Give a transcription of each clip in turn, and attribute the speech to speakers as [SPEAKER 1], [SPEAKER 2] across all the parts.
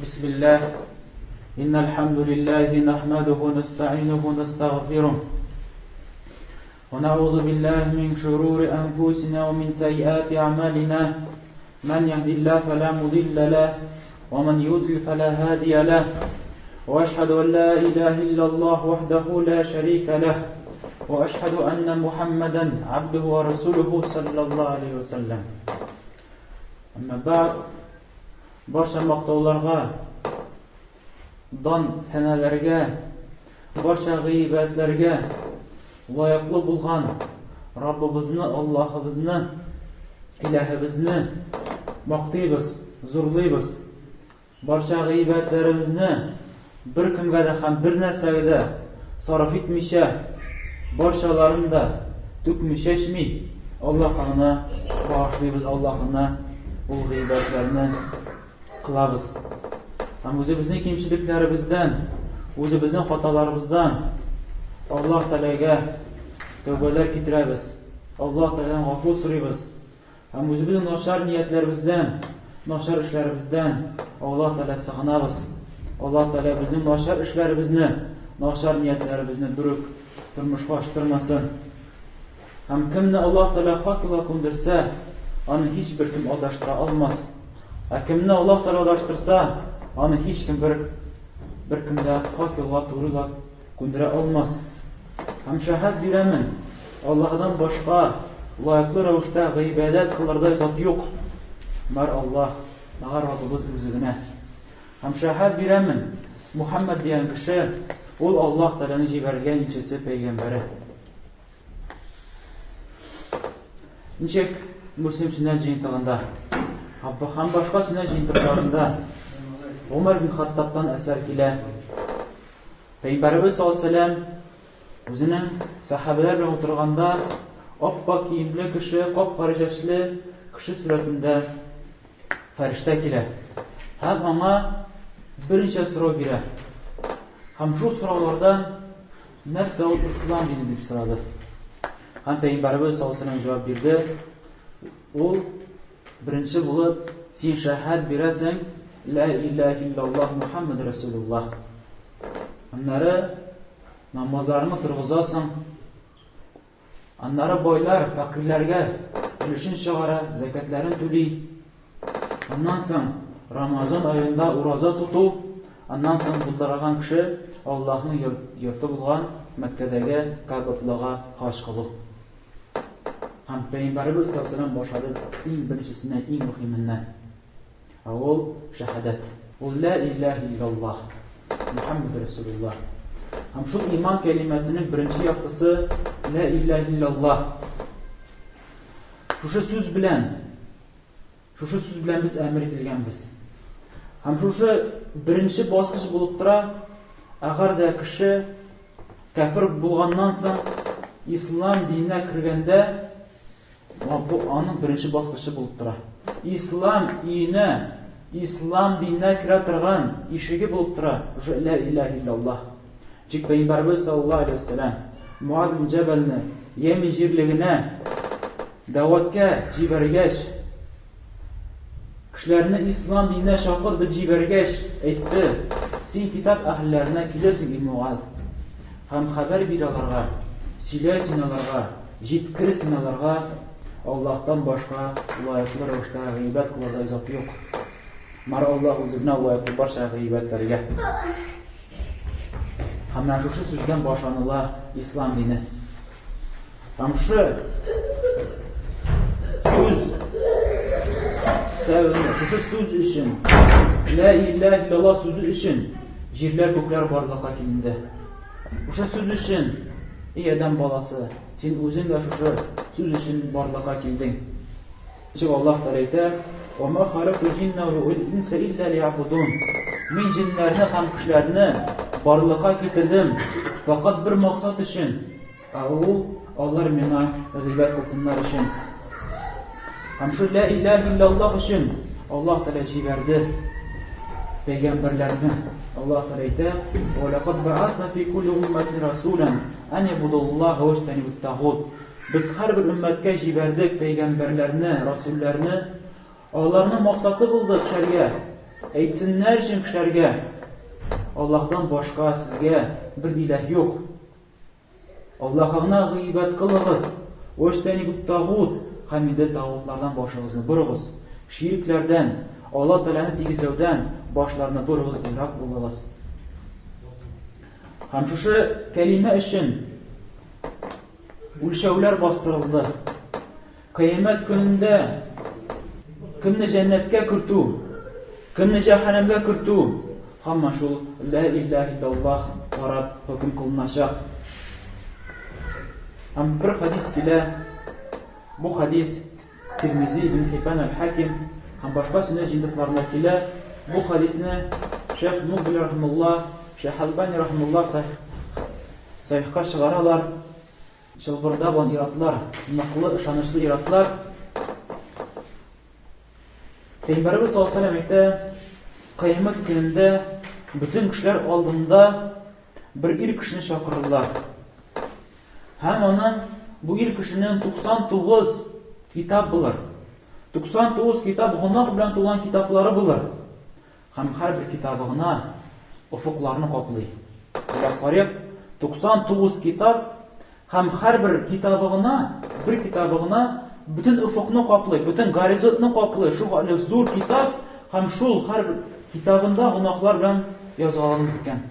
[SPEAKER 1] بسم الله إن الحمد لله نحمده ونستعينه ونستغفره ونعوذ بالله من شرور أنفسنا ومن سيئات أعمالنا من يهدي الله فلا مضل له ومن يضلل فلا هادي له وأشهد أن لا إله إلا الله وحده لا شريك له وأشهد أن محمدا عبده ورسوله صلى الله عليه وسلم أما بعد Барча мактауларга, дан сәнәләргә, барча гыйбадәтләргә лаеклы булган Раббыбызны, Аллаһыбызны, Иләһебезне мактыйбыз, зурлыйбыз. Барча гыйбадәтләребезне беркемгә дә һәм бер нәрсәгә дә сарыф итмичә, барчаларын да түкми-чәчми Аллаһка гына багышлыйбыз, Аллаһына ул гыйбадәтләрне кылабыз. Һәм үзебезнең кимчелекләребездән, үзебезнең хаталарыбыздан Аллаһ Тәгаләгә тәүбәләр китерәбез. Аллаһ Тәгаләдән гафу сорыйбыз. Һәм үзебезнең начар ниятләребездән, начар эшләребездән Аллаһ Тәгалә сыгынабыз. Аллаһ Тәгалә безнең начар эшләребезне, начар ниятләребезне бер үк тормышка аштырмасын. Һәм кемне Аллаһ Тәгалә хак юлга күндерсә, аны һичбер кем адаштыра алмас. Ә кемне Аллаһ Тәгалә адаштырса, аны һичкем бер беркем дә хак юлга, туры юлга Күндерә алмас. Һәм шәһәд бирәмен, Аллаһыдан башка лаеклы рәвештә гыйбадәт кылырдай зат юк. Бар Аллаһ, мәгәр Раббыбыз үзе генә. Һәм шәһәд бирәмен, Мухәммәд дигән кеше, ул Аллаһ Тәгаләнең җибәрелгән илчесе, пәйгамбәре. Ничек Муслим сөннәт җыентыгында һәм башка сөннәт җыентыкларында Гомәр бин Хаттабтан әсәр килә. Пәйгамбәребез саллаллаһу алейһи вәсәлләм үзенең сәхабәләр белән утырганда ап-ак киемле кеше, кап-кара чәчле кеше сурәтендә фәрештә килә һәм аңа берничә сорау бирә. Һәм шул сораулардан нәрсә ул ислам дине дип сорады. Һәм пәйгамбәребез саллаллаһу алейһи вәсәлләм җавап бирде. Ул беренче булып син шәһәд бирәсең, ла илаһа иллаллаһ Мухаммад расулуллаһ. Аннары намазларны торгызасың. Аннары байлар фәкыйрьләргә өлешен чыгара, зәкятләрен түли. Аннан соң Рамазан аенда ураза тоту, аннан соң булдырган кеше Аллаһның йорты булган Мәккәдәге Кәгъбәтуллага хаҗ кылу. Һәм Пәйгамбәребез саллаллаһу алейһи ва сәлләм башлады иң беренчесеннән, иң мөһименнән. Ә ул шәһадәт. Ул лә илаһ иллаллаһ, Мухаммад Расулуллаһ. Һәм шул иман кәлимәсенең беренче яктысы лә илаһ иллаллаһ. Шушы сүз белән шушы сүз белән без әмер ителгәнбез. Һәм шушы беренче баскыч булып тора, әгәр дә кеше кәфер булганнан соң ислам диненә кергәндә, бу аның беренче баскычы булып тора. Ислам өенә, ислам диненә керә торган ишеге булып тора. Шушы лә илаһ иллаллаһ. Чөнки Пәйгамбәребез саллаллаһу алейһи ва сәлләм Муад бин Җәбәлне Йәмен җирлегенә дәваткә җибәргәч, кешеләрне ислам диненә чакыр дип җибәргәч, әйтте: "Син китап әһелләренә килерсең, и Муад, һәм хәбәр бир аларга, сөйлә син аларга, җиткер син аларга, Аллаһтан башка лаеклы рәвештә гыйбадәт кылырдай зат юк. Мар Аллаһ үзе генә лаеклы барча гыйбадәтләргә." Һәм менә шушы сүздән башланыла ислам дине. Һәм шушы сүз сәбәбендә, шушы сүз өчен, Лә иләһ иллаллаһ сүзе өчен җирләр, күкләр барлыкка килде. Шушы сүз өчен, эй адәм баласы, син үзең дә шушы сүз өчен барлыкка килдең. Ничек Аллаһ Тәгалә әйтә: "Ва ма халактул җинна вал инса илля лиябудун." Мин җиннәрне һәм кешеләрне барлыкка китердем факат бер максат өчен, ә ул алар миңа гыйбадәт кылсыннар өчен. Һәм шул ла илаһ иллаллаһ өчен Аллаһ Тәгалә җибәрде пәйгамбәрләрне. Аллаһ Тәгалә әйтә: "Ва лакад бa'атна фи кулли умматин расулан ан ибудуллаһа ваҗтанибут тагут." Без һәрбер өммәткә җибәрдек пәйгамбәрләрне, расүлләрне. Аларның максаты булды кешеләргә Әйтсеннәр өчен кешеләргә, Аллаһдан башка сезгә бер иләһ юк. Аллаһка гына гыйбадәт кылыгыз. Вәҗтәнибут тагут, һәм инде тагутлардан башыгызны борыгыз. Ширкләрдән, Аллаһ Тәгаләне тигезләүдән башларны борыгыз, ерак булыгыз. Һәм шушы кәлимә өчен үлчәүләр бастырылды. Кыямәт көнендә кемне җәннәткә кертү, кемне җәһәннәмгә кертү, һаман шул лә илаһ иллаллаһ карап хөкем кылыначак. Һәм бер хадис килә. Бу хадис Тирмизи, Ибн Хиббан әл-Хаким һәм башка сөннәт җыентыкларында килә. Бу хадисне Шәйх Мукбил рахимулла, Шәйх Албани рахимулла сахихка чыгаралар. Чылбырда булган ир-атлар, ныклы, ышанычлы ир-атлар. Пәйгамбәребез саллаллаһу алейһи әйтә, кыямәт көнендә бөтен кешеләр алдында бер ир кешене чакырырлар. Һәм аның бу ир кешенең 99 китап булыр. 99 китап гөнаһ белән тулган китаплары булыр. Һәм һәрбер китабы гына офыкларны каплый. Уйлап карыйк, 99 китап һәм һәрбер китабы гына, бер китабы гына бөтен офыкны каплый, бөтен горизонтны каплый. Шул хәтле зур китап һәм шул һәрбер китабында гөнаһлар белән язылган икән.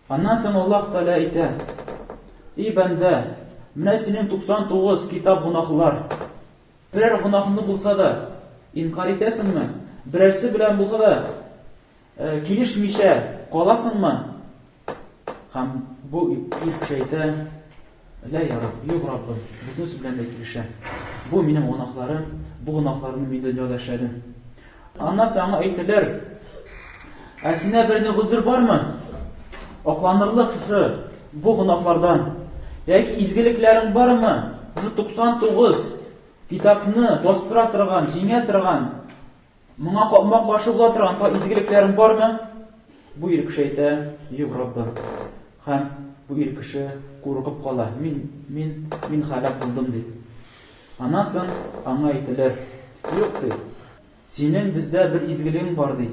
[SPEAKER 1] Аннан соң Аллаһ Тәгалә әйтә: "И бәндә, менә синең 99 китап гөнаһлар. Берәр гөнаһыңны булса да инкарь итәсеңме? Берәрсе белән булса да э, килешмичә каласыңмы? Һәм бу ир кеше әйтә, Лә, я Рабб, юк, Раббым, бөтенесе белән дә килешәм. Бу минем гөнаһларым, бу гөнаһларны мин дөньяда эшләдем. Аннан соң аңа әйтәләр, ә синдә берни гозер бармы? Акланырлык шушы бу гөнаһлардан. Яки изгелекләрең бармы? Шушы 99 китапны бастыра торган, җиңә торган, моңа капма-каршы була торган та изгелекләрең бармы? Бу ир кеше әйтә, юк, Раббым. Һәм бу ир кеше куркып кала, мин, мин, мин һәлак булдым, дип. Аннан соң аңа әйтәләр, юк, ди, синең бездә бер изгелегең бар, ди.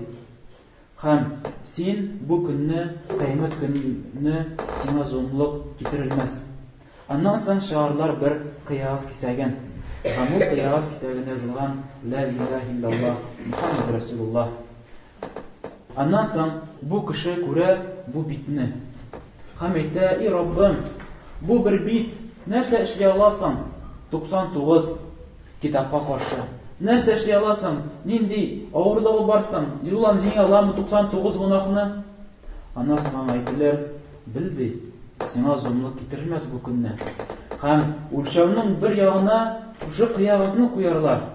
[SPEAKER 1] Һәм син бу көнне, кыямәт көнне сиңа золымлык китерелмәс. Аннан соң чыгарлар бер кыягаз кисәген. Һәм ул кыягаз кисәгендә язылган Лә илаһ иллаллаһ, Мухаммад Расулуллаһ. Аннан соң бу кеше күрә бу битне. Һәм әйтә, И Раббым, бу бер бит, нәрсә эшли аласың? 99 китапка каршы. Нәрсә эшли аласың? Нинди авырлыгы бар соң? Юлан җиңә аламы 99 гөнаһны? Аннан соң аңа әйтәләр, бел ди, сиңа золымлык китерелмәс бу көнне. Һәм үлчәүнең бер ягына шушы кыягызны куярлар.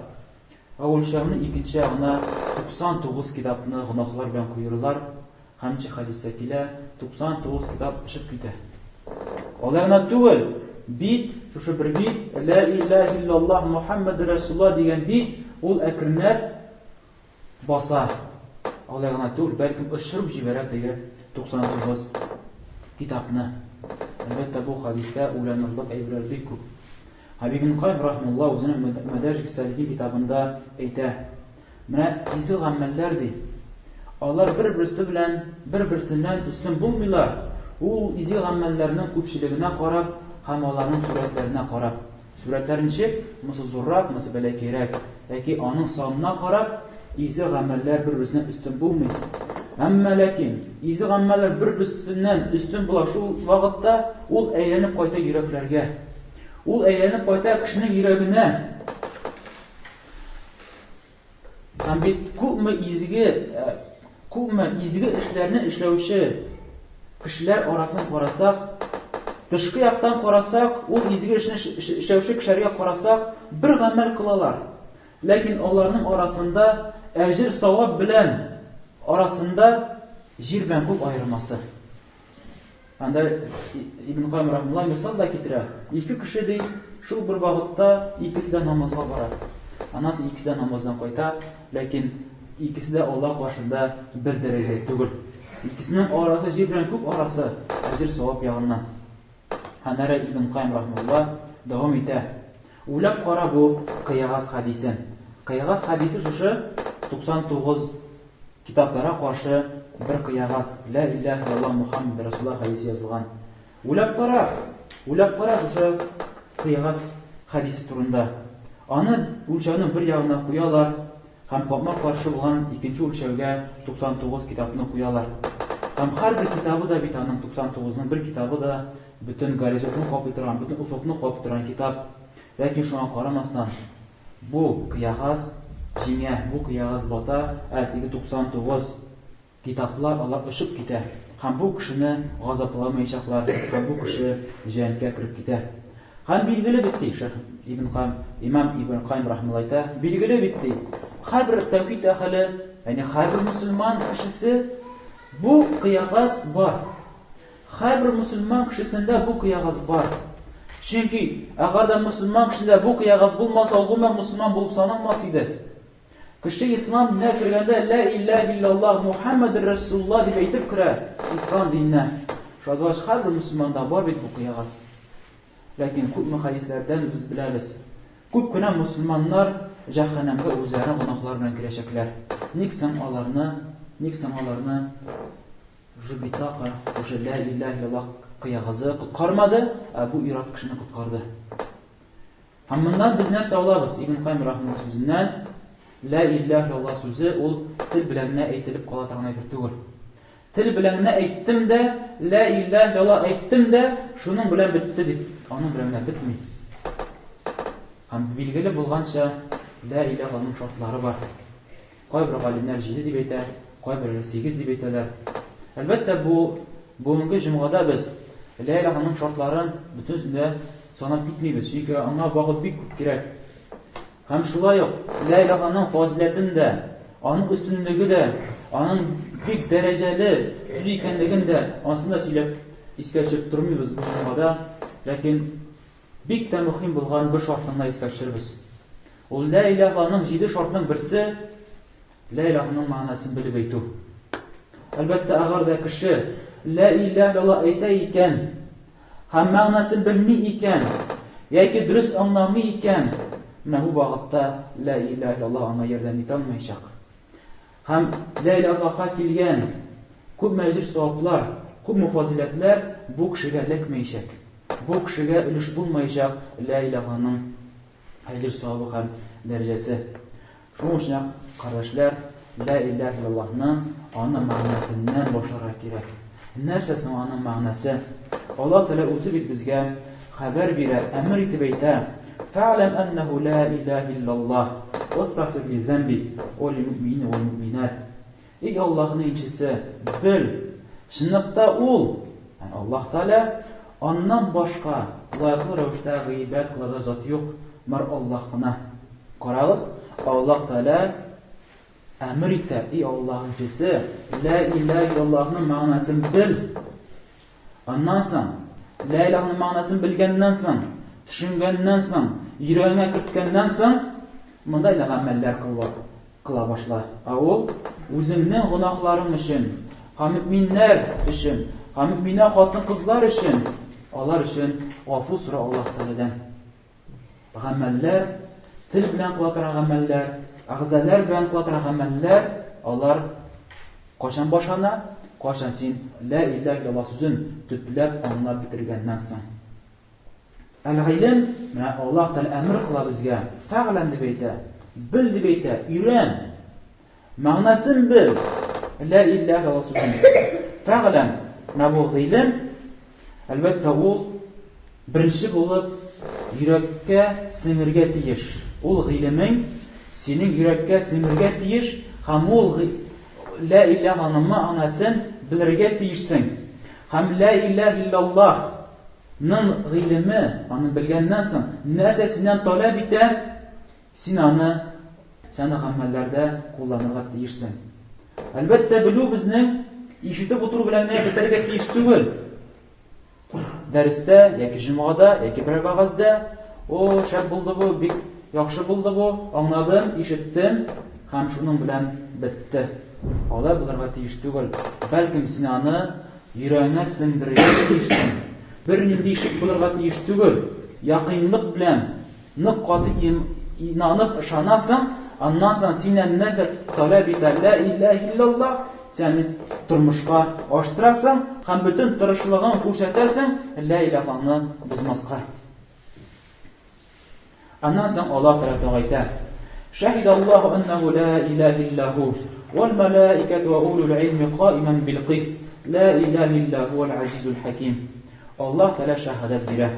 [SPEAKER 1] Ә үлчәүнең икенче ягына 99 китапны гөнаһлар белән куерлар, һәм ничек хәдистә килә, 99 китап очып китә. Алай гына түгел, бит, шушы бер бит, Лә илаһ иллаллаһ Мухаммад Расулуллаһ дигән бит, ул әкренләп баса. Алай гына түгел, бәлкем очырып җибәрә теге 99 китапны. Әлбәттә, бу хәдистә уйланырлык әйберләр бик күп. Һәм Ибн Кайм рахимулла үзенең Мәдәрик Сәлихин китабында әйтә, Менә изге гамәлләр ди, алар бер-берсе белән бер-берсеннән өстен булмыйлар, ул изге гамәлләрнең күпчелегенә карап һәм аларның сурәтләренә карап. Сурәтләр ничек? Монысы зуррак, монысы бәләкәйрәк. Яки аның санына карап, изге гамәлләр бер-берсеннән өстен булмый. Әмма ләкин изге гамәлләр бер-берсеннән өстен була шул вакытта ул әйләнеп кайта йөрәкләргә. Ул әйләнеп кайта кешенең йөрәгенә. Һәм бит күпме изге, э, күпме изге эшләрне эшләүче кешеләр арасын карасак, тышкы яктан карасак, ул изге эшне эшләүче кешеләргә карасак, бер гамәл кылалар. Ләкин аларның арасында әҗер савап белән арасында җир белән күк аермасы. Анда Ибн Кайм рахимулла мисал да китерә. Ике кеше ди, шул бер вакытта икесе дә намазга бара. Аннан соң икесе дә намаздан кайта, ләкин икесе дә Аллаһ каршында бер дәрәҗә түгел. Икесенең арасы җир белән күк арасы, әҗер савап ягыннан. Аннары Ибн Кайм рахимулла дәвам итә. Уйлап кара бу Кыягаз хәдисен. Кыягаз хәдисе шушы 99. китапларга каршы бер кыягаз, Лә иләһ иллаллаһ Мухаммәд Расулуллаһ хәдисе язылган. Уйлап кара, уйлап кара шушы кыягаз хәдисе турында. Аны үлчәүнең бер ягына куялар һәм капма-каршы булган икенче үлчәүгә 99 китапны куялар. Һәм һәрбер китабы да бит аның 99-ның бер китабы да бөтен горизонтны каплый торган, бөтен офыкны каплый торган китап. Ләкин шуңа карамастан, бу кыягаз җиңә, бу кыягаз бата, ә теге 99 китаплар алар очып китә һәм бу кешене газапламаячаклар һәм бу кеше җәннәткә кереп китә. Һәм билгеле бит ди, шәйх Ибн Кайм, имам Ибн Кайм рахмалла әйтә, билгеле бит ди, һәрбер тәүхид әһеле, ягъни һәрбер мөселман кешесе бу кыягаз бар. Һәрбер мөселман кешесендә бу кыягаз бар. Чөнки әгәр дә мөселман кешесендә бу кыягаз булмаса, ул гомумән мөселман булып саналмас иде. Кеше ислам диненә кергәндә лә иләһ иллаллаһ Мухаммадур Расулуллаһ дип әйтеп керә ислам диненә. Шулай булгач, һәрбер мөселманда бар бит бу кыягаз. Ләкин күпме хәдисләрдән без беләбез. Күп кенә мөселманнар җәһәннәмгә үзләренең гөнаһлары белән керәчәкләр. Ник соң аларны, ник соң аларны Жубитака, шушы лә иләһ иллаллаһ кыягазы коткармады, ә бу ир-ат кешене коткарды. Һәм моннан без нәрсә алабыз? Ибн Кайм рахмулла сүзеннән Лә иләһ иллаллаһ сүзе ул тел белән генә әйтелеп кала торган әйбер түгел. Тел белән генә әйттем дә, лә иләһ иллаллаһ әйттем дә, шуның белән бетте дип, аның белән генә бетми. Һәм билгеле булганча, лә иләһ иллаллаһның шартлары бар. Кайбер галимнәр җиде дип әйтә, кайберләре сигез дип әйтәләр. Әлбәттә, бу бүгенге җомгада без Лә илаһаның шартларын бөтенесен дә санап китмибез, чөнки аңа вакыт бик күп кирәк. Һәм шулай ук Лә илаһаның фазиләтен дә, аның өстенлеге дә, аның бик дәрәҗәле сүз икәнлеген дә, анысын да сөйләп искә төшереп тормыйбыз бу җомгада. Ләкин бик тә мөһим булган бер шартын да искә төшербез. Ул лә илаһаның җиде шартның берсе лә илаһаның мәгънәсен белеп әйтү. Әлбәттә, әгәр дә кеше лә илаһ иллаллаһ әйтә икән һәм мәгънәсен белми икән, яки дөрес аңламый икән, менә бу вакытта лә илаһ иллаллаһ аңа ярдәм итә алмаячак. Һәм лә илаһ иллаллаһка килгән күпме әҗер-саваплар, күпме фазыйләтләр бу кешегә эләкмәячәк. Бу кешегә өлеш булмаячак лә илаһаның әҗер-савабы һәм дәрәҗәсе. Шуның өчен, кардәшләр, лә иләһ иллаллаһны аның мәгънәсеннән башларга кирәк. Нәрсә соң аның мәгънәсе? Аллаһ Тәгалә үзе бит безгә хәбәр бирә, әмер итеп әйтә: "Фәгъләм әннәһу ла илаһ иллаллаһ, вастагфир ли зәнбик, ва лил муъминина вал муъминат". Эй Аллаһның илчесе, бел, чынлыкта ул, ягъни Аллаһ Тәгалә, аннан башка лаеклы рәвештә гыйбадәт кылырдай зат юк, бар Аллаһ кына. Карагыз, Аллаһ Тәгалә әмер итә, эй Аллаһның илчесе, лә иләһ иллаллаһның мәгънәсен бел. Аннан соң, лә илаһның мәгънәсен белгәннән соң, төшенгәннән соң, йөрәгеңә керткәннән соң, монда инде гамәлләр кылу кыла башла. Ә ул үзеңнең гөнаһларың өчен, һәм мөэминнәр өчен, һәм мөэминә хатын-кызлар өчен, алар өчен гафу сора Аллаһ Тәгаләдән. Гамәлләр, тел белән кыла торган гамәлләр, әгъзалар белән кыла торган гамәлләр, алар кайчан башлана? Кайчан син лә иләһ иллаллаһ сүзен төпләп аңлап бетергәннән соң. Әл-гыйлем, менә Аллаһ Тәгалә әмер кыла безгә, фәгъләм дип әйтә, бел дип әйтә, өйрән. Мәгънәсен бел. Лә иләһ иллаллаһ сүзен. Фәгъләм, менә бу гыйлем, әлбәттә, ул Беренче булып, йөрәккә сеңергә тиеш. Ул гыйлемең синең йөрәккә сеңергә тиеш һәм ул Лә иләһаның мәгънәсен белергә тиешсең. Һәм Лә иләһ иллаллаһ ның гыйлеме, аны белгәннән соң, нәрсә синнән таләп итә, син аны син аны гамәлләрдә кулланырга тиешсең. Әлбәттә, белү безнең ишетеп утыру белән генә бетәргә тиеш түгел. Дәрестә, яки җомгада, яки берәр вәгазьдә, О, шәп булды бу, бик яхшы булды бу, аңладым, ишеттем һәм шуның белән бетте. Алай булырга тиеш түгел. Бәлкем син аны йөрәгеңә сеңдерергә тиешсең. Бернинди шик булырга тиеш түгел. Якынлык белән нык каты инанып ышанасың, Аннан соң синнән нәрсә таләп итә Лә иләһ иллаллаһ, син тормышка аштырасың һәм бөтен тырышлыгың күрсәтәсең Лә иләһлаһны бозмаска. Аннан соң Аллаһ Тәгалә тагы әйтә: Шәһид Аллаһу аннаху ла илаһ илля ху вал малаикату ва улул илми каиман бил кист ла илаһ илля хуал азизул хаким. Аллаһ Тәгалә шәһадәт бирә.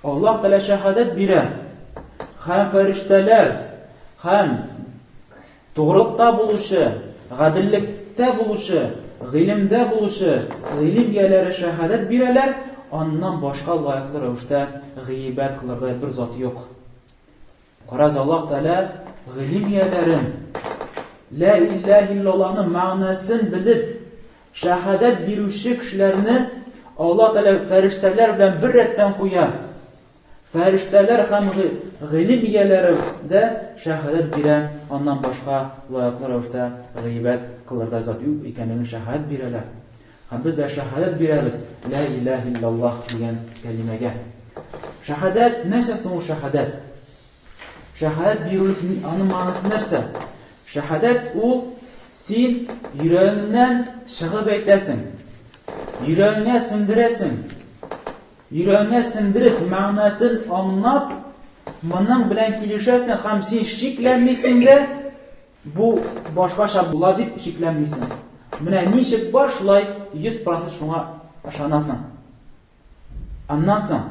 [SPEAKER 1] Аллаһ Тәгалә шәһадәт бирә. Һәм фәрештәләр, һәм тугрылыкта булучы, гаделлектә булучы, гыйлемдә булучы гыйлем ияләре шәһадәт бирәләр, аннан башка лаеклы рәвештә гыйбадәт кылырдай бер зат юк. Карагыз, Аллаһ Тәгалә гыйлем ияләрен Лә иләһ иллаллаһның мәгънәсен белеп, шәһадәт бирүче кешеләрне Аллаһ Тәгалә фәрештәләр белән бер рәттән куя. Фәрештәләр һәм гыйлем ияләре дә шәһадәт бирә, аннан башка лаеклы рәвештә гыйбадәт кылырдай зат юк икәнлеген шәһадәт бирәләр. Һәм без дә шәһадәт бирәбез Лә иләһ иллаллаһ дигән кәлимәгә. Шәһадәт нәрсә соң ул шәһадәт? Шәһадәт бирү аның мәгънәсе нәрсә? Шәһадәт ул син йөрәгеңнән чыгып әйтәсең. Йөрәгеңә сеңдерәсең. Йөрәгеңә сеңдереп, мәгънәсен аңлап, моның белән килешәсең һәм син шикләнмисең дә, бу башкача була дип шикләнмисең. Менә ничек бар, шулай 100% шуңа ышанасың. Аннан соң,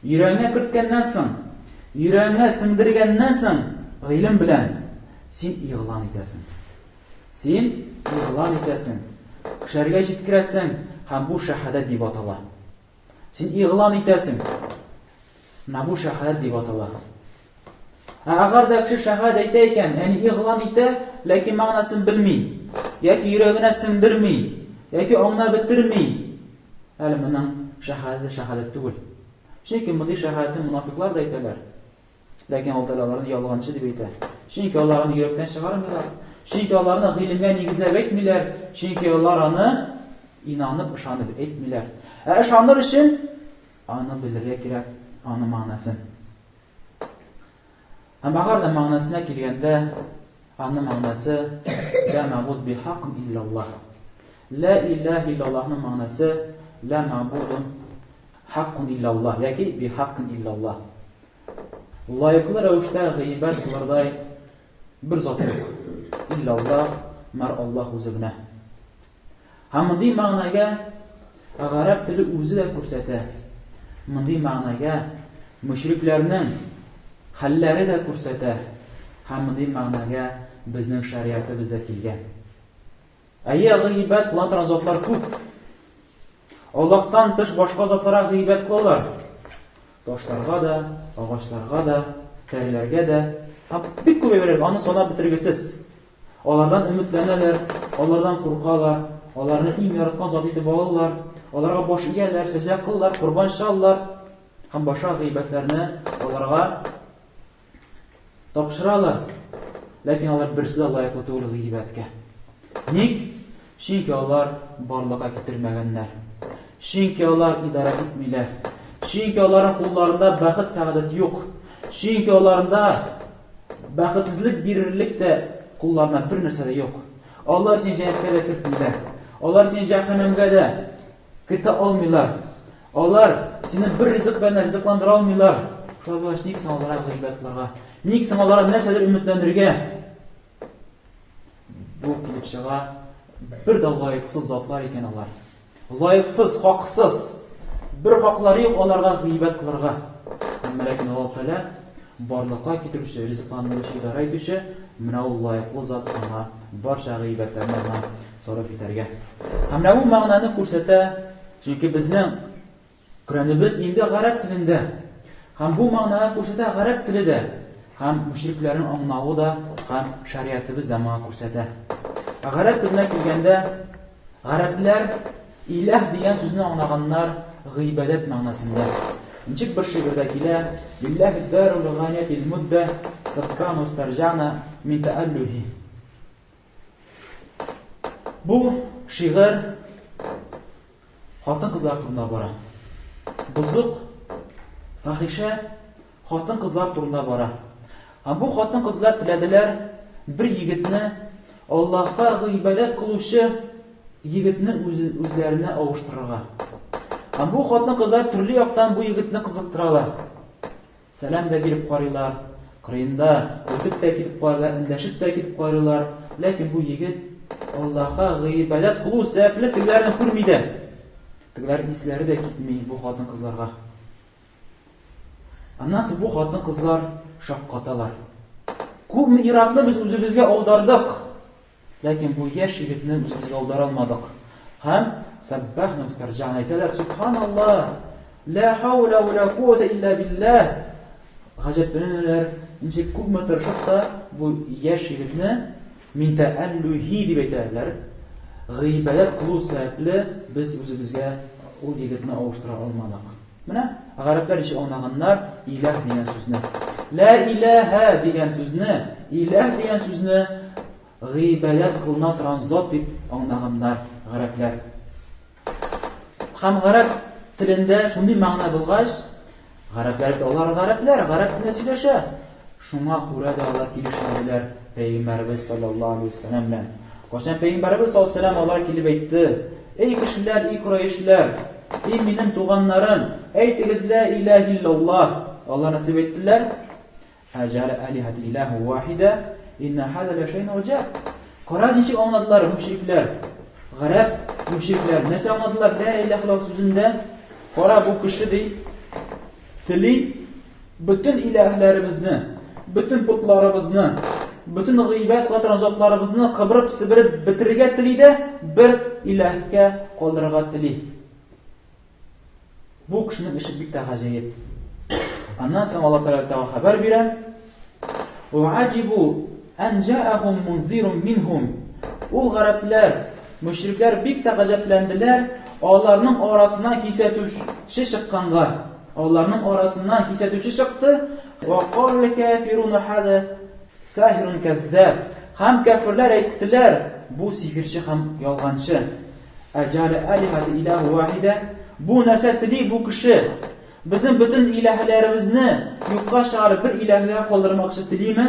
[SPEAKER 1] йөрәгеңә керткәннән соң, йөрәгеңә сеңдергәннән соң, гыйлем белән син игълан итәсең. Син игълан итәсең, кешеләргә җиткерәсең һәм бу шәһадәт дип атала. Син игълан итәсең. Менә бу шәһадәт дип атала. Ә әгәр дә кеше шәһадәт әйтә икән, ягъни игълан итә, ләкин мәгънәсен белми, яки йөрәгенә сеңдерми, яки аңлап бетерми, әле моның шәһадәте шәһадәт түгел. Чөнки мондый шәһадәтне мунафиклар да әйтәләр. Ләкин Аллаһ Тәгалә аларны ялганчы дип әйтә. Чөнки алар аны йөрәктән чыгармыйлар. Чөнки аларны гыйлемгә нигезләп әйтмиләр. Чөнки алар аны инанып, ышанып әйтмиләр. Ә ышаныр өчен аны белергә кирәк, аның мәгънәсен. Һәм әгәр дә мәгънәсенә килгәндә, аның мәгънәсе ла мәгъбуд бихакын иллаллаһ. Ла илаһ иллаллаһның мәгънәсе ла мәгъбудун хаккун иллаллаһ яки бихаккын иллаллаһ. Лаеклы рәвештә гыйбадәт кылырдай бер зат юк. Илля Аллаһ, мәр Аллаһ үзе генә. Һәм мондый мәгънәгә гарәп теле үзе дә күрсәтә. Мондый мәгънәгә мөшрикләрнең хәлләре дә күрсәтә. Һәм мондый мәгънәгә безнең шәриатыбыз да килгән. Әйе, гыйбадәт кыла торган затлар күп. Аллаһтан тыш башка затларга гыйбадәт кылалар. Ташларга да, агачларга да, тәреләргә дә. Һәм бик күп әйберләр, аны санап бетергесез. Алардан өметләнәләр, алардан куркалар, аларны иң яраткан зат итеп алалар, аларга баш ияләр, сәҗдә кылалар, корбан чалалар һәм башка гыйбадәтләрне аларга Тапшыралар, ләкин алар берсе дә лаеклы түгел гыйбадәткә. Ник? Чөнки алар барлыкка китермәгәннәр. Чөнки алар идарә итмиләр. Чөнки аларның кулларында бәхет сәгадәт юк. Чөнки аларында бәхетсезлек бирерлек тә кулларында бер нәрсә дә юк. Алар сине җәннәткә дә кертмиләр. Алар сине җәһәннәмгә дә Кертә алмыйлар. Алар сине бер ризык белән ризыкландыра алмыйлар. Шулай булгач, ник соң аларга гыйбадәт кылырга? Ник соң аларга нәрсәдер өметләнергә? Бу килеп чыга, бер дә лаексыз затлар икән алар. Лаексыз, хаксыз. Бер хаклары юк аларга гыйбадәт кылырга. Әмма ләкин Аллаһ Тәгалә барлыкка китерүче, ризыкландыручы, идарә итүче, менә ул лаеклы зат аңа барча гыйбадәтләрне аңа сарыф итәргә. Һәм менә бу мәгънәне күрсәтә, чөнки безнең Коръәнебез инде гарәп телендә. Һәм бу мәгънәгә күрсәтә гарәп теле дә, һәм мөшрикләрнең аңлавы да, һәм шариатыбыз да моңа күрсәтә. Ә гарәп теленә килгәндә, гарәпләр иләһ дигән сүзне аңлаганнар гыйбадәт мәгънәсендә. Ничек бер шигырьдә килә, Лилләһи дарул гаятил мудда, саббана истарҗана мин тәәллүһи. Бу шигырь хатын-кызлар турында бара. Бозык, фахишә хатын-кызлар турында бара. Һәм бу хатын-кызлар теләделәр бер егетне Аллаһка гыйбадәт кылучы егетне үзләренә авыштырырга. Һәм бу хатын-кызлар төрле яктан бу егетне кызыктыралар. Сәлам дә биреп карыйлар, кырыенда үтеп тә китеп карыйлар, эндәшеп тә китеп карыйлар. Ләкин бу егет Аллаһка гыйбадәт кылу сәбәпле тегеләрне күрми дә. Тегеләр исләре дә китми бу хатын-кызларга. Аннан соң бу хатын-кызлар шаккаталар. Күпме ир-атны без үзебезгә аудардык, ләкин бу яшь егетне үзебезгә аудара алмадык. Һәм сәббәхна вәстәрҗәгъна әйтәләр, Субханаллаһ, ла хаула ва ла куәтә илля биллаһ. Гаҗәпләнәләр, ничек күпме тырышып та бу яшь егетне мин тәәллүһи дип әйтәләр. Гыйбадәт кылу сәбәпле без үзебезгә ул егетне авыштыра алмадык. Менә гарәпләр ничек аңлаганнар иләһ дигән сүзне. Лә иләһә дигән сүзне, иләһ дигән сүзне гыйбадәт кылына торган зат дип аңлаганнар гарәпләр. Һәм гарәп телендә шундый мәгънә булгач, гарәпләр бит алар гарәпләр, гарәп телендә сөйләшә. Шуңа күрә дә алар килешмәделәр пәйгамбәребез саллаллаһу алейһи вәсәлләм белән. Кайчан пәйгамбәребез саллаллаһу алейһи вәсәлләм алар килеп әйтте: "Эй кешеләр, эй курайшлар, эй минем туганнарым, әйтегез лә илаһ иллаллаһ." Алар нәрсә дип әйттеләр? Әҗәлә алихат илаһу вахида, инна хаза ла шәйн уҗаб. Кара ничек аңладылар мушрикләр? Гарәп мушрикләр нәрсә аңладылар лә илаһ иллаллаһ сүзендә? Кара бу кеше ди тели Бөтен илаһләребезне, бөтен потларыбызны, бөтен гыйбадәт кыла торган затларыбызны кыбырып-себереп бетерергә тели дә, бер илаһкә калдырырга тели. Бу кешенең эше бик тә гаҗәеп. Аннан соң Алла Тәгалә тагы хәбәр бирә. Ваҗибу ан җаахум мунзирун минһум. Ул гарәпләр, мөшрикләр бик тә гаҗәпләнделәр, аларның арасыннан кисәтүче чыкканга. Аларның арасыннан кисәтүче чыкты, Ва калә кафируна хада сахирун кәззаб. Һәм кәферләр әйттеләр, бу сихерче һәм ялганчы. Әҗәлә алихати илаһу вахида. Бу нәрсә тели бу кеше? Безнең бөтен илаһләребезне юкка чыгарып бер илаһгә калдырмакчы телиме?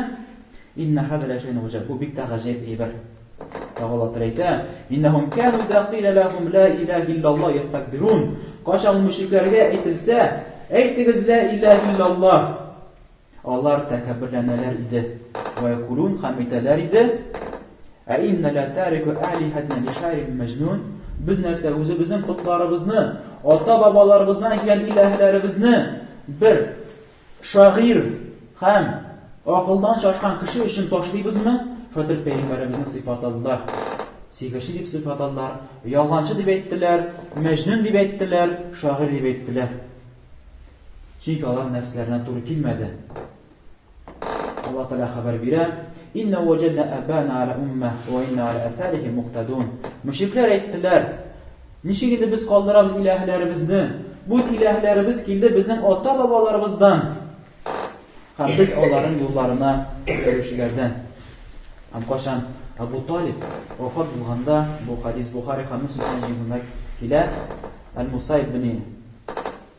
[SPEAKER 1] Инна хада ла шәйн гаҗәб. Бу бик тә гаҗәеп әйбер. Тагы Аллаһ Тәгалә әйтә, Иннәһум кану иза кыйлә ләһум ла илаһа иллаллаһ ястакбирун. Кайчан мөшрикләргә әйтелсә, әйтегез ла илаһа иллаллаһ, алар тәкәбберләнәләр иде. Ва якулун һәм әйтәләр иде, Ә инна ла тарику алихатина ли шаирин мәҗнун. Без нәрсә, үзебезнең потларыбызны, ата-бабаларыбыздан килгән илаһләребезне бер Шагыйрь һәм акылдан шашкан кеше өчен ташлыйбызмы? Шулай итеп пәйгамбәребезне сыйфатладылар. Сихерче дип сыйфатладылар, ялганчы дип әйттеләр, мәҗнүн дип әйттеләр, шагыйрь дип әйттеләр. Чөнки алар нәфсләренә туры килмәде. Алла Тәгалә хәбәр бирә: "Инна ваҗадна абана аля умма ва инна аля атарихим муктадун". Мөшрикләр әйттеләр: Ничек инде без калдырабыз илаһләребезне? Бу илаһләребез килде безнең ата-бабаларыбыздан. Һәм без аларның юлларына йөрүчеләрдән. Һәм кайчан Абу Талиб вафат булганда, бу хадис Бухари һәм Муслим җыенында килә, Әл-Мусайб бин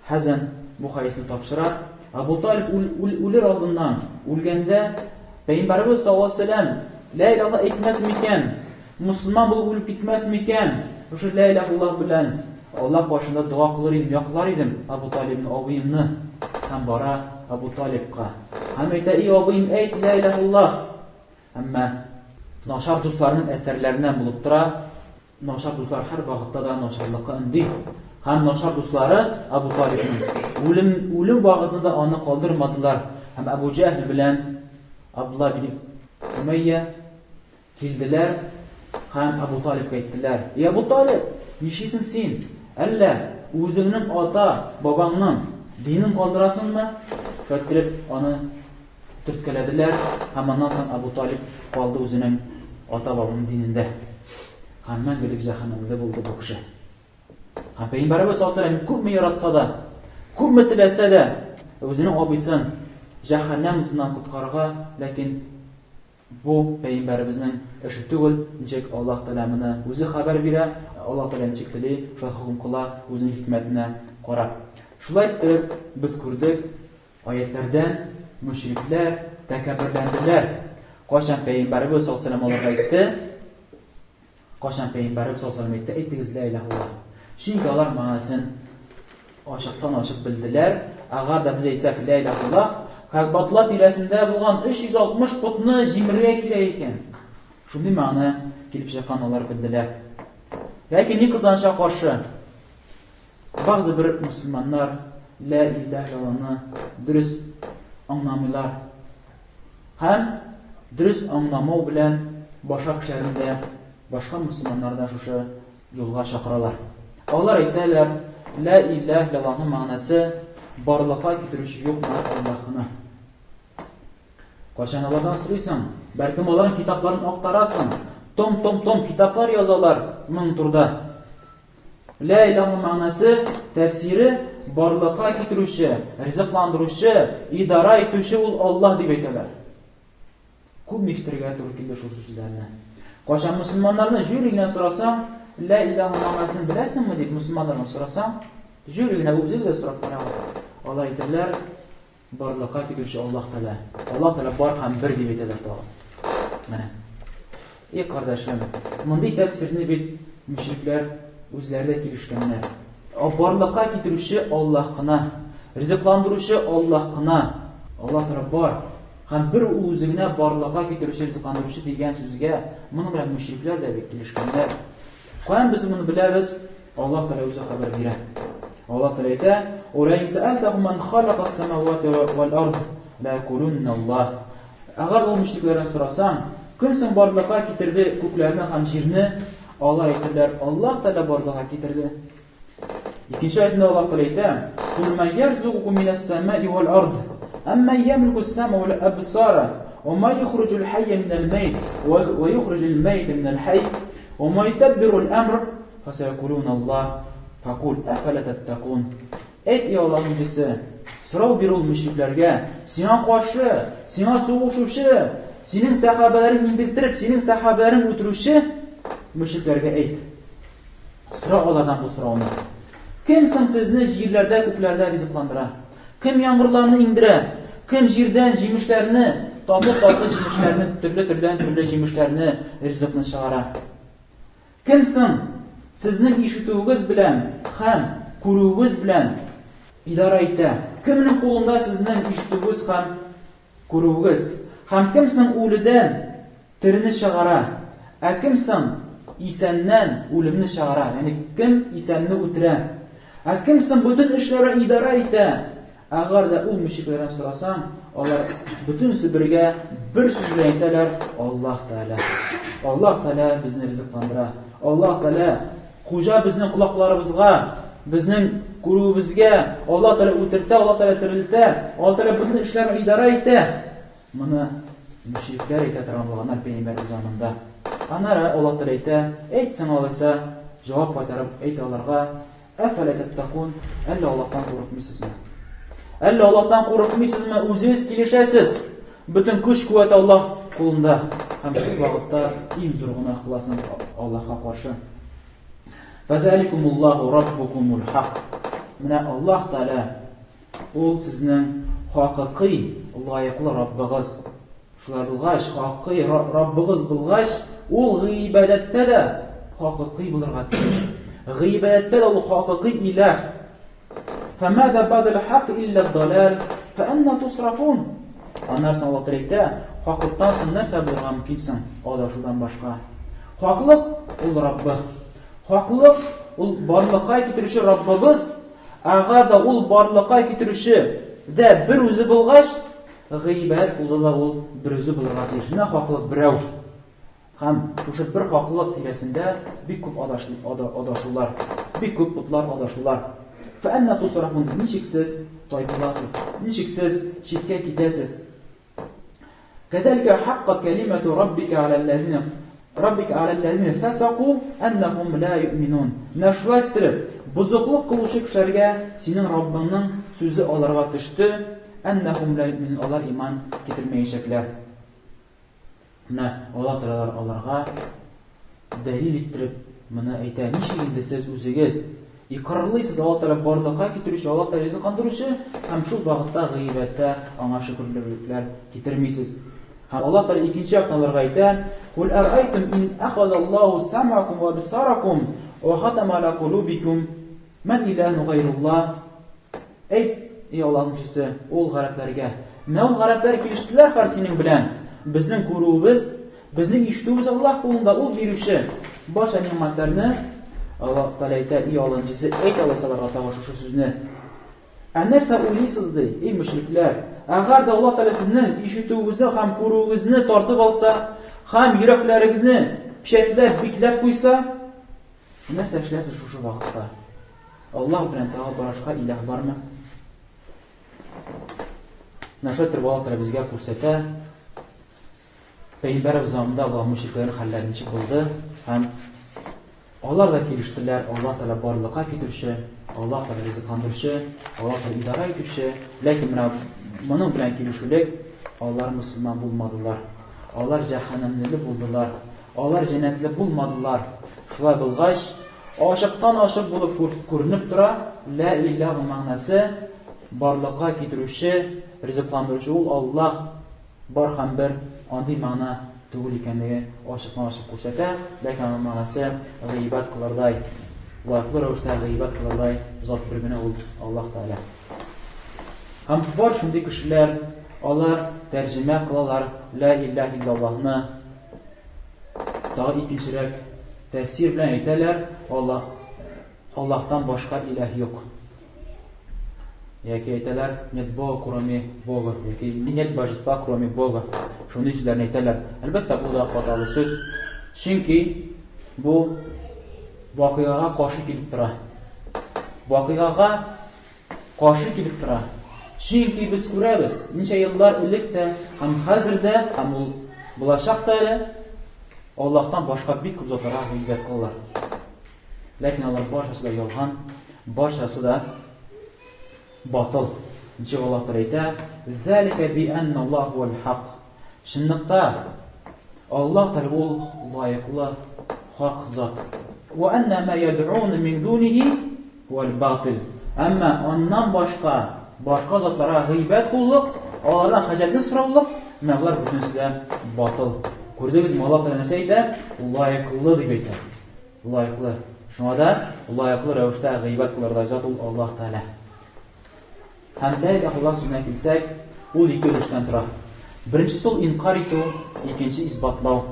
[SPEAKER 1] Хәзән бу хәдисне тапшыра. Абу Талиб үлер алдыннан, үлгәндә, Пәйгамбәребез саллаллаһу алейһи ва сәлләм лә илаһ әйтмәс микән? Мөселман булып үлеп китмәс микән? Шушы лә илаһ иллаллаһ белән Аллаһ каршында дога кылыр идем, яклар идем Абу Талибны, абыемны. Һәм бара Абу Талибка. Һәм әйтә, и абыем, әйт лә илаһ иллаллаһ. Әмма начар дусларның әсәрләреннән булып тора. Начар дуслар һәр вакытта да начарлыкка өнди. Һәм начар дуслары Абу Талибның үлем үлем вакытында аны калдырмадылар. Һәм Абу Җәһл белән Абдулла бин Умәйя килделәр һәм Абу Талибка әйттеләр: "Эй Абу Талиб, нишлисең син? Әллә үзеңнең ата бабаңның динен калдырасыңмы?" Шулай аны төрткәләделәр һәм аннан соң Абу Талиб калды үзенең ата-бабаның динендә. Һәм мәңгелек җәһәннәмдә булды бу кеше. Һәм Пәйгамбәребез саллаллаһу алейһи күпме яратса да, күпме теләсә дә, үзенең абыйсын җәһәннәм утыннан коткарырга, ләкин бу пәйгамбәребезнең эше түгел, ничек Аллаһ Тәгалә моны үзе хәбәр бирә, Аллаһ Тәгалә ничек тели, шулай хөкем кыла, үзенең хикмәтенә карап. Шулай итеп, без күрдек, Аятьләрдән мөшрикләр тәкәбберләнделәр. Кайчан пәйгамбәребез саллаллаһу алейһи ва сәлләм аларга әйтте? Кайчан пәйгамбәребез саллаллаһу алейһи ва сәлләм әйтте, әйтегез лә илаһ иллаллаһ. Чөнки алар мәгънәсен ачыктан-ачык белделәр. Әгәр дә без әйтсәк лә илаһ иллаллаһ, Кәгъбатулла тирәсендә булган 360 потны җимерергә кирәк икән. Шундый мәгънә килеп чыккан алар белделәр. Ләкин ни кызганычка каршы, бәгъзе бер мөселманнар лә илаһ иллаллаһны дөрес аңламыйлар. Һәм дөрес аңламау белән башка кешеләрне дә, башка мөселманнарны да шушы юлга чакыралар. Алар әйтәләр, Лә иләһ илляллаһның мәгънәсе, барлыкка китерүче юк менә Аллаһ кына. Кайчан алардан сорыйсың, бәлкем аларның китапларын актарасың, том-том-том китаплар язалар моның турыда. Лә илаһның мәгънәсе, тәфсире, барлыкка китерүче, ризыкландыручы, идара итүче ул Аллаһ дип әйтәләр. Күп ишетергә туры килде шул сүзләрне. Кайчан мөселманнарны җүри генә сорасаң, лә илаһның мәгънәсен беләсеңме дип мөселманнардан сорасаң, җүри генә үзегез дә сорап карагыз. Алар әйтерләр, Барлыкка китерүче Аллаһ Тәгалә. Аллаһ Тәгалә бар һәм бер дип әйтәләр тагын. Менә. И кардәшем, мондый тәфсирне бит мөшрикләр үзләре дә килешкәннәр. Барлыкка китерүче Аллаһ кына, ризыкландыручы Аллаһ кына. Аллаһ Тәгалә бар һәм бер ул үзе генә барлыкка китерүче, ризыкландыручы дигән сүзгә моның белән мөшрикләр дә бит килешкәннәр. Каян без моны беләбез? Аллаһ Тәгалә үзе хәбәр бирә. Аллаһ Тәгалә әйтә: "Ва ин сәәлтәһум ман халакас самавати вал ард, ла якулунна Аллаһ". Әгәр ул мөшрикләрдән сорасаң, кем соң барлыкка китерде күкләрне һәм җирне? Алар әйтерләр, Аллаһ Тәгалә барлыкка китерде. Икенче аятында Аллаһ Тәгалә әйтә: "Кул ма ярзукукум минас самаи вал ард, амма ямлику ас-сам'a вал абсара, ва ма юхриҗул хәйя минәл мәйт, ва юхриҗул мәйта минәл хәй, ва ма юдаббирул әмр, фәсәякулун Аллаһ, фәкул әфәлә тәттәкун. Әйт, эй Аллаһның илчесе, сорау бир ул мөшрикләргә, сиңа каршы, сиңа сугышучы, синең сәхабәләрең интектереп, синең сәхабәләрең үтерүче мөшрикләргә әйт. Сора алардан бу сорауны. Кем соң сезне җирләрдә, күкләрдә ризыкландыра? Кем яңгырларны иңдерә? Кем җирдән җимешләрне, татлы-татлы җимешләрне, төрле-төрледән төрле җимешләрне, ризыкны чыгара? Кем соң сезнең ишетүегез белән һәм күрүегез белән идарә итә? Кемнең кулында сезнең ишетүегез һәм күрүегез? Һәм кем соң үледән терене чыгара? Ә кем соң исәннән үлемне чыгара? Ягъни кем исәнне үтерә? Ә кем соң бөтен эшләрен идарә итә? Әгәр дә ул мөшрикләрдән сорасаң, алар бөтенесе бергә бер сүз белән әйтәләр, Аллаһ Тәгалә. Аллаһ Тәгалә безне ризыкландыра. Аллаһ Тәгалә хуҗа безнең колакларыбызга, безнең күрүебезгә, Аллаһ Тәгалә үтертә, Аллаһ Тәгалә терелтә, Аллаһ Тәгалә бөтен эшләрне идарә итә. Моны мөшрикләр әйтә торган булганнар пәйгамбәребез заманында. Аннары Аллаһ Тәгалә әйтә, әйт соң алайса, җавап кайтарып әйт аларга, Әфәлә тәттәкун, әллә Аллаһтан курыкмыйсызмы? Әллә Аллаһтан курыкмыйсызмы? Үзегез килешәсез. Бөтен көч-куәт Аллаһ кулында. Һәм шул вакытта иң зур гөнаһ кыласың Аллаһка каршы. Фәзаликумуллаһу раббукумул хак. Менә Аллаһ Тәгалә ул сезнең хакыйкый лаеклы Раббыгыз. Шулай булгач, хакыйкый Раббыгыз булгач, ул гыйбадәттә дә хакыйкый булырга тиеш. Гыйбадәттә дә ул хакыйкый иләһ. Фәмәдә бадәл хак илля далал, фәәнна тусрафун. Аннан соң Аллаһ Тәгалә әйтә, хаклыктан соң нәрсә булырга мөмкин соң адашудан башка? Хаклык ул Раббы. Хаклык ул барлыкка китерүче Раббыбыз. Әгәр дә ул барлыкка китерүче дә бер үзе булгач, Гыйбадәт кылуда да ул берүзе булырга тиеш. Менә хаклык берәү. Һәм шушы бер хаклык тирәсендә бик күп адашулар, бик күп потлар адашулар. Фәәннә тусрафун, ничек сез тайпыласыз, ничек сез читкә китәсез? Кәзәликә хаккат кәлимәту раббика аләлләзина Раббика аләлләзина фәсаку әннәһум ла юъминун. Менә шулай иттереп, бозыклык кылучы кешеләргә синең Раббыңның сүзе аларга төште, әннәһум ла юъминун, алар иман китермәячәкләр. Менә Аллаһ Тәгалә аларга дәлил иттереп моны әйтә. Ничек инде сез үзегез Икърарлыйсыз Аллаһ Тәгалә барлыкка китерүче, Аллаһ Тәгалә ризыкландыручы һәм шул вакытта гыйбадәттә аңа шөкерлекләр китермисез. Һәм Аллаһ Тәгалә икенче яктан аларга әйтә: "Кул арайтум ин ахазаллаһу сам'акум ва абсаракум ва хатама аля кулубикум ман илаху гайруллаһ?" Әйт, эй Аллаһның илчесе, ул гарәпләргә. Менә ул гарәпләр килештеләр хәзер синең белән. Безнең күрүебез, безнең ишетүебез Аллаһ кулында, ул бирүче. Барча нигъмәтләрне Аллаһ Тәгалә әйтә, эй Аллаһның илчесе, әйт алайса аларга тагы шушы сүзне. Ә нәрсә уйлыйсыз, ди, эй мөшрикләр? Әгәр дә Аллаһ Тәгалә сезнең ишетүегезне һәм күрүегезне тартып алса, һәм йөрәкләрегезне печәтләп, бикләп куйса, нәрсә эшләрсез шушы вакытта? Аллаһ белән тагы башка илаһ бармы? Менә шулай итеп Аллаһ Тәгалә безгә күрсәтә. Пәйгамбәребез заманында булган мөшрикләрнең хәлләре ничек булды һәм алар да килештеләр, Аллаһ Тәгалә барлыкка китерүче, Аллаһ Тәгалә ризыкландыручы, Аллаһ Тәгалә идарә итүче, ләкин менә моның белән килешүлек алар мөселман булмадылар. Алар җәһәннәмле булдылар. Алар җәннәтле булмадылар. Шулай булгач, ачыктан-ачык булып күренеп тора, лә илаһ мәгънәсе барлыкка китерүче, ризыкландыручы ул Аллаһ. Бар һәм бер андый мәгънә түгел икәнлеге ачыктан-ачык күрсәтә, ләкин аның мәгънәсе гыйбад кылырдай, лаеклы рәвештә гыйбад кылырдай зат бер генә ул Аллаһ Тәгалә. Һәм бар шундый кешеләр, алар тәрҗемә кылалар лә илаһ иллаллаһны тагы икенчерәк тәфсир белән әйтәләр, Аллаһ Аллаһтан башка илаһ юк. Яки әйтәләр, нет Бога, кроме Бога, яки нет божества, кроме Бога. Шундый сүзләрне әйтәләр. Әлбәттә, бу да хаталы сүз. Чөнки бу вакыйгага каршы килеп тора. Вакыйгага каршы килеп тора. Чөнки без күрәбез, ничә еллар элек тә һәм хәзер дә, һәм ул булачак та әле, Аллаһтан башка бик күп затларга гыйбадәт кылалар. Ләкин алар барчасы да ялган, барчасы да батыл. Ничек Аллаһ Тәгалә әйтә? Залика би анна Аллаһ хуал хак. Чынлыкта Аллаһ Тәгалә ул лаеклы хак зат. Ва анна ма яд'ун мин дунихи хуал батил. Әмма аннан башка башка затларга гыйбадәт кылулык, алардан хаҗәтне сораулык, менә болар бөтенесе дә батыл. Күрдегезме, Аллаһ Тәгалә нәрсә әйтә? Лаеклы дип әйтә. Лаеклы. Шуңа да лаеклы рәвештә гыйбадәт кылырдай зат ул Аллаһ Тәгалә. Һәм лә илаһ иллаллаһ сүзенә килсәк, ул ике өлештән тора. Беренчесе ул инкар итү, икенче исбатлау.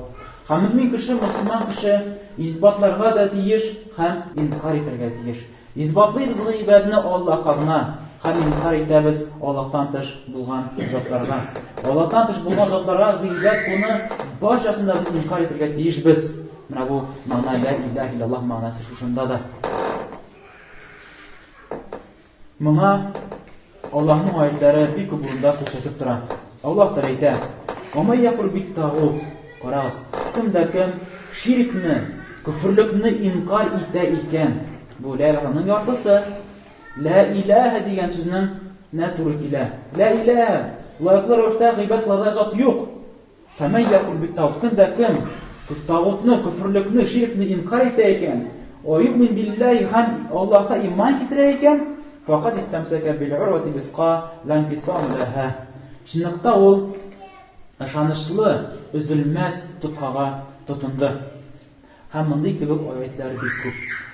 [SPEAKER 1] Һәм мөэмин кеше, мөселман кеше исбатларга да тиеш һәм инкар итәргә тиеш. Исбатлыйбыз гыйбадәтне Аллаһка гына һәм инкар итәбез Аллаһтан тыш булган затларга. Аллаһтан тыш булган затларга гыйбадәт кылуны барчасын да без инкар итәргә тиешбез. Менә бу мәгънә лә илаһ иллаллаһ мәгънәсе шушында да. Моңа Аллаһның аятлары бик күп урында күрсәтеп тора. Аллаһ Тәгалә әйтә: "Ва май якфур бит тагут". Карагыз, кем дә кем ширкне, көферлекне инкар итә икән, бу лә илаһның яртысы. Лә илаһә дигән сүзнең нә туры килә. Лә илаһә, лаеклы рәвештә гыйбадәт кылырдай зат юк. Фәмән якфур бит-тагут, кем дә кем тагутны, көферлекне, ширкне инкар итә икән, вә юъмин билләһи һәм Аллаһка иман китерә икән, фәкад истәмсәкә бил урватил виска ла инфисама ләһа. Чынлыкта ул ышанычлы, өзелмәс тоткага тотынды. Һәм мондый кебек аятьләр бик күп.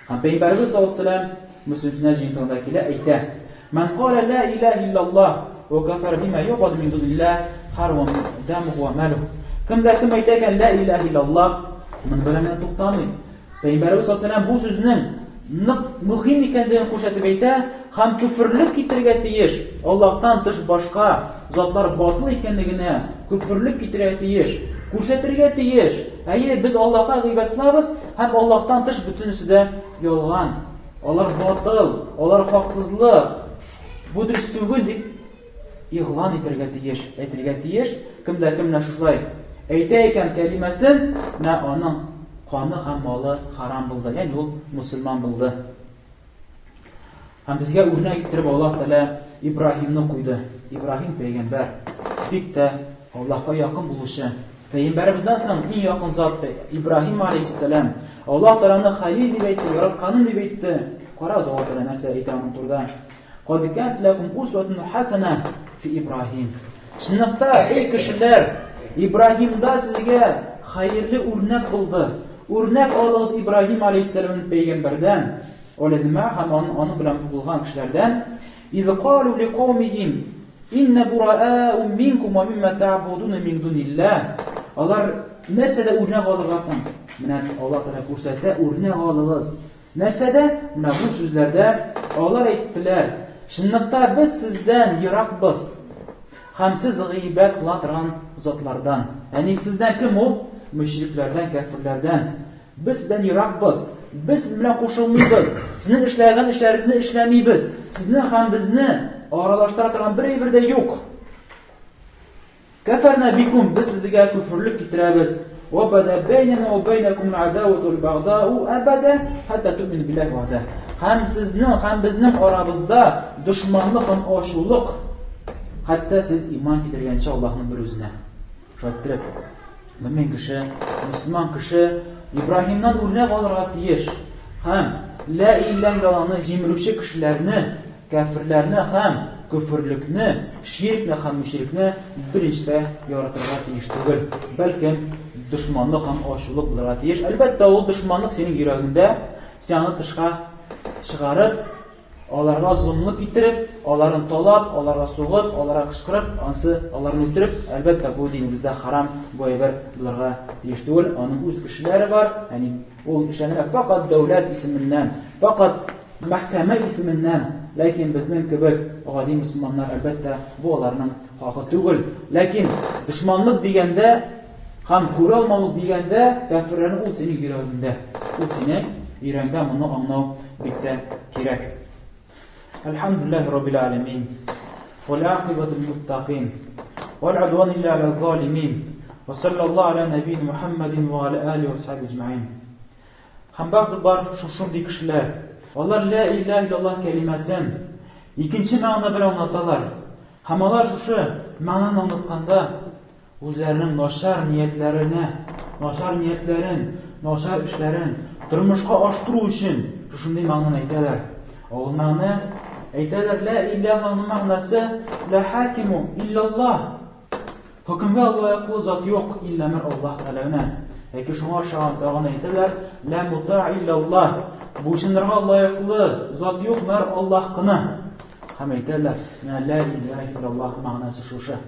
[SPEAKER 1] Һәм Пәйгамбәребез саллаллаһу алейһи ва сәлләм Мөслим сөннәт җыентыгында килә, әйтә: "Ман кала ла илаһа иллаллаһ ва кафара бима юбаду мин дуниллаһ харума дамуху ва малуху". Кем дә кем әйтә икән ла илаһа иллаллаһ, моның белән генә туктамый. Пәйгамбәребез саллаллаһу алейһи ва сәлләм бу сүзнең нык мөһим икәнлеген күрсәтеп әйтә һәм көферлек китерергә тиеш, Аллаһтан тыш башка затлар батыл икәнлегенә көферлек китерергә тиеш, күрсәтергә тиеш. Әйе, без Аллаһка гыйбадәт кылабыз һәм Аллаһтан тыш бөтенесе дә ялган. Алар батыл, алар хаксызлык. Бу дөрес түгел дип игълан итәргә тиеш, әйтергә тиеш. Кем дә кем менә шушылай әйтә икән кәлимәсен, менә аның каны һәм малы харам булды. Ягъни ул мусульман булды. Һәм безгә үрнәк иттереп Аллаһ Тәгалә Ибраһимны куйды. Ибраһим пәйгамбәр, бик тә Аллаһка якын булучы. Пәйгамбәребездән соң иң якын зат Ибраһим алейһиссәлам. Аллаһ Тәгалә аны Халил дип әйтте, яратканым дип әйтте. Карагыз, Аллаһ Тәгалә нәрсә әйтә аның турында. Кад канат ләкум усватун хасана фи Ибраһим. Чынлыкта, эй кешеләр, Ибраһимда сезгә хәерле үрнәк булды. Үрнәк алыгыз Ибраһим алейһиссәламның пәйгамбәрдән, Оләдмә һәм аның белән булган кешеләрдән. Из калу лиқаумихим инна бураау минкум ва мимма та'будуна мин дунилла. Алар нәрсәдә үрнәк алырга соң? Менә Аллаһ Тәгалә күрсәтә, үрнәк алыгыз. Нәрсәдә? Менә бу сүзләрдә алар әйттеләр, чынлыкта без сездән еракбыз һәм сез гыйбадәт кыла торган затлардан. Ягъни сездән кем ул? Мөшрикләрдән, кәферләрдән. Без сездән еракбыз. Без сезнең белән кушылмыйбыз. Сезнең эшләгән эшләрегезне эшләмибез. Сезне һәм безне аралаштыра торган бер әйбер дә юк. Кәфәрнә бикум, без сезгә күферлек китерәбез. Ва бада бәйнәнә ва бәйнәкум аль-адавату валь-багдау абада хәтта ту'мину биллаһи вахда. Һәм сезнең һәм безнең арабызда дошманлык һәм ачулык, хәтта сез иман китергәнче Аллаһның бер үзенә. Шулай иттереп, мөмин кеше, мөселман кеше Ибраһимнан үрнәк алырга тиеш һәм лә иләһә иллаллаһны җимерүче кешеләрне, кәферләрне һәм көферлекне, ширкне һәм мөшрикне берничек тә яратырга тиеш түгел. Бәлкем, дошманлык һәм ачулык булырга тиеш. Әлбәттә, ул дошманлык синең йөрәгеңдә, син аны тышка чыгарып, Аларга золымлык китереп, аларны талап, аларга сугып, аларга кычкырып, ансы аларны үтереп, әлбәттә, бу динебездә харам, бу әйбер булырга тиеш түгел. Аның үз кешеләре бар, ягъни ул эшләнә факат дәүләт исеменнән, факат мәхкәмә исеменнән, ләкин безнең кебек гади мөселманнар, әлбәттә, бу аларның хакы түгел. Ләкин дошманлык дигәндә һәм күрә алмаулык дигәндә, кәферләрнең ул синең йөрәгеңдә. Ул синең йөрәгеңдә, моны аңлау бик тә кирәк. Әлхәмдүлилләһи раббил аләмин. Вәл акибату лил муттакин. Вәл удван илля аля залимин. Ва саллаллаһу аля нәбиина Мухаммадин ва аля алихи ва сахбихи аҗмаин. Һәм бәгъзе бар шушындый кешеләр. Алар лә илаһ иллаллаһ кәлимәсен икенче мәгънә белән аңлаталар. Һәм алар шушы мәгънәне аңлатканда Үзләренең начар ниятләренә, начар ниятләрен, начар эшләрен тормышка аштыру өчен шушындый мәгънәне әйтәләр. Ә ул мәгънә әйтәләр, лә илаһаның мәгънәсе лә хакиму иллаллаһ. Хөкемгә лаеклы зат юк, илля мер Аллаһ Тәгалә генә. Яки шуңа охшаган тагын әйтәләр, лә мута иллаллаһ. Буйсынырга лаеклы зат юк, мәр Аллаһ кына. Һәм әйтәләр, менә лә илаһ иллаллаһ мәгънәсе шушы.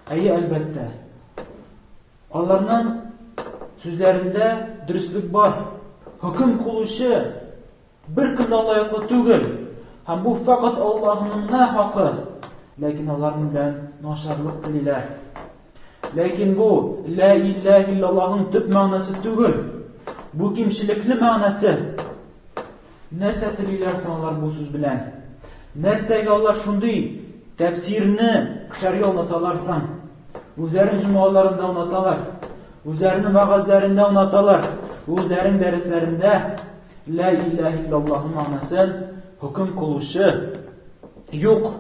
[SPEAKER 1] Әйе, әлбәттә. Аларның сүзләрендә дөреслек бар. Хөкем кылучы бер кем дә лаеклы түгел. Һәм бу факат Аллаһның гына хакы. Ләкин алар белән начарлык телиләр. Ләкин бу лә илаһ иллаллаһның төп мәгънәсе түгел. Бу кимчелекле мәгънәсе. Нәрсә телиләр соң алар бу сүз белән? Нәрсәгә алар шундый тәфсирне кешеләргә аңлаталар соң? Үзләренең җомгаларында аңлаталар, үзләренең вәгазьләрендә аңлаталар, үзләренең дәресләрендә лә илаһ иллаллаһның мәгънәсен хөкем кылучы юк,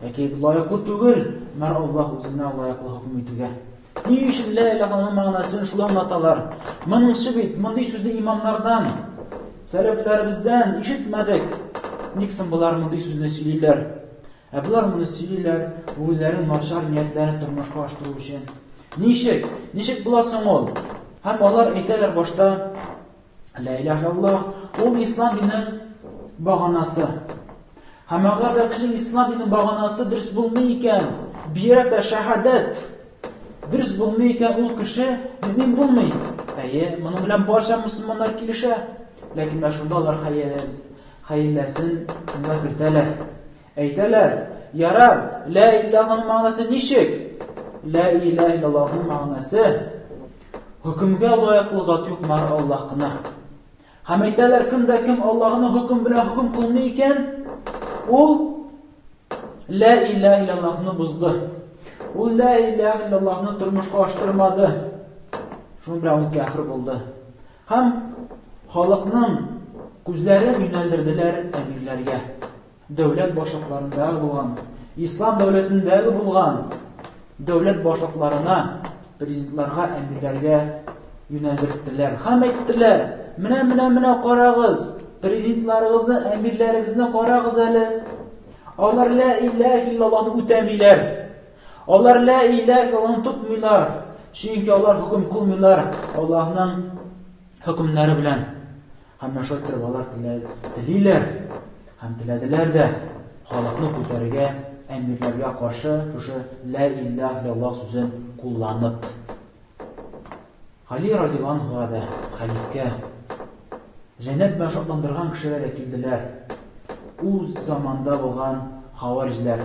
[SPEAKER 1] яки лаеклы түгел, мәр Аллаһ үзенә лаеклы хөкем итүгә. Ни өчен лә илаһаның мәгънәсен шулай аңлаталар? Моңынчы бит мондый сүзне имамнардан, сәләфләребездән ишетмәдек. Ник соң болар мондый сүзне сөйлиләр? Ә болар моны сөйлиләр үзләренең начар ниятләрен тормышка аштыру өчен. Ничек? Ничек була соң ул? Һәм алар әйтәләр башта Лә илаһ иллаллаһ, ул ислам диненең баганасы. Һәм әгәр дә кешенең ислам диненең баганасы дөрес булмый икән, бигрәк тә шәһадәт дөрес булмый икән, ул кеше мөмин булмый. Әйе, моның белән барча мөселманнар килешә. Ләкин менә шунда алар хәйләсен шунда кертәләр. Әйтәләр, ярар, лә илаһның мәгънәсе ничек? Лә илаһ иллаллаһның мәгънәсе хөкемгә лаеклы зат юк, мар Аллаһ кына. Һәм әйтәләр, кем дә кем Аллаһның хөкем белән хөкем кылмый икән, ул лә илаһ иллаллаһны бозды. Ул лә илаһ иллаллаһны тормышка аштырмады. Шуның белән ул кәфер булды. Һәм халыкның күзләрен юнәлдерделәр әмирләргә. Дәүләт башлыкларындагы булган, ислам дәүләтендәге булган дәүләт башлыкларына, президентларга, әмирләргә юнәлдерттеләр. Һәм әйттеләр, менә, менә, менә карагыз. президентларыгызны, әмирләрегезне карагыз әле. Алар лә иләһ иллаллаһны үтәмиләр. Алар лә иләһ иллаллаһны тотмыйлар. Чөнки алар хөкем кылмыйлар Аллаһның хөкемнәре белән. Һәм менә шулай иттереп алар телиләр һәм теләделәр дә халыкны күтәрергә, әмирләргә каршы шушы лә иләһ иллаллаһ сүзен кулланып. Гали радиаллаһу анһуга да, хәлифкә, җәннәт белән шатландырган кешеләр дә килделәр. Ул заманда булган хавариҗләр.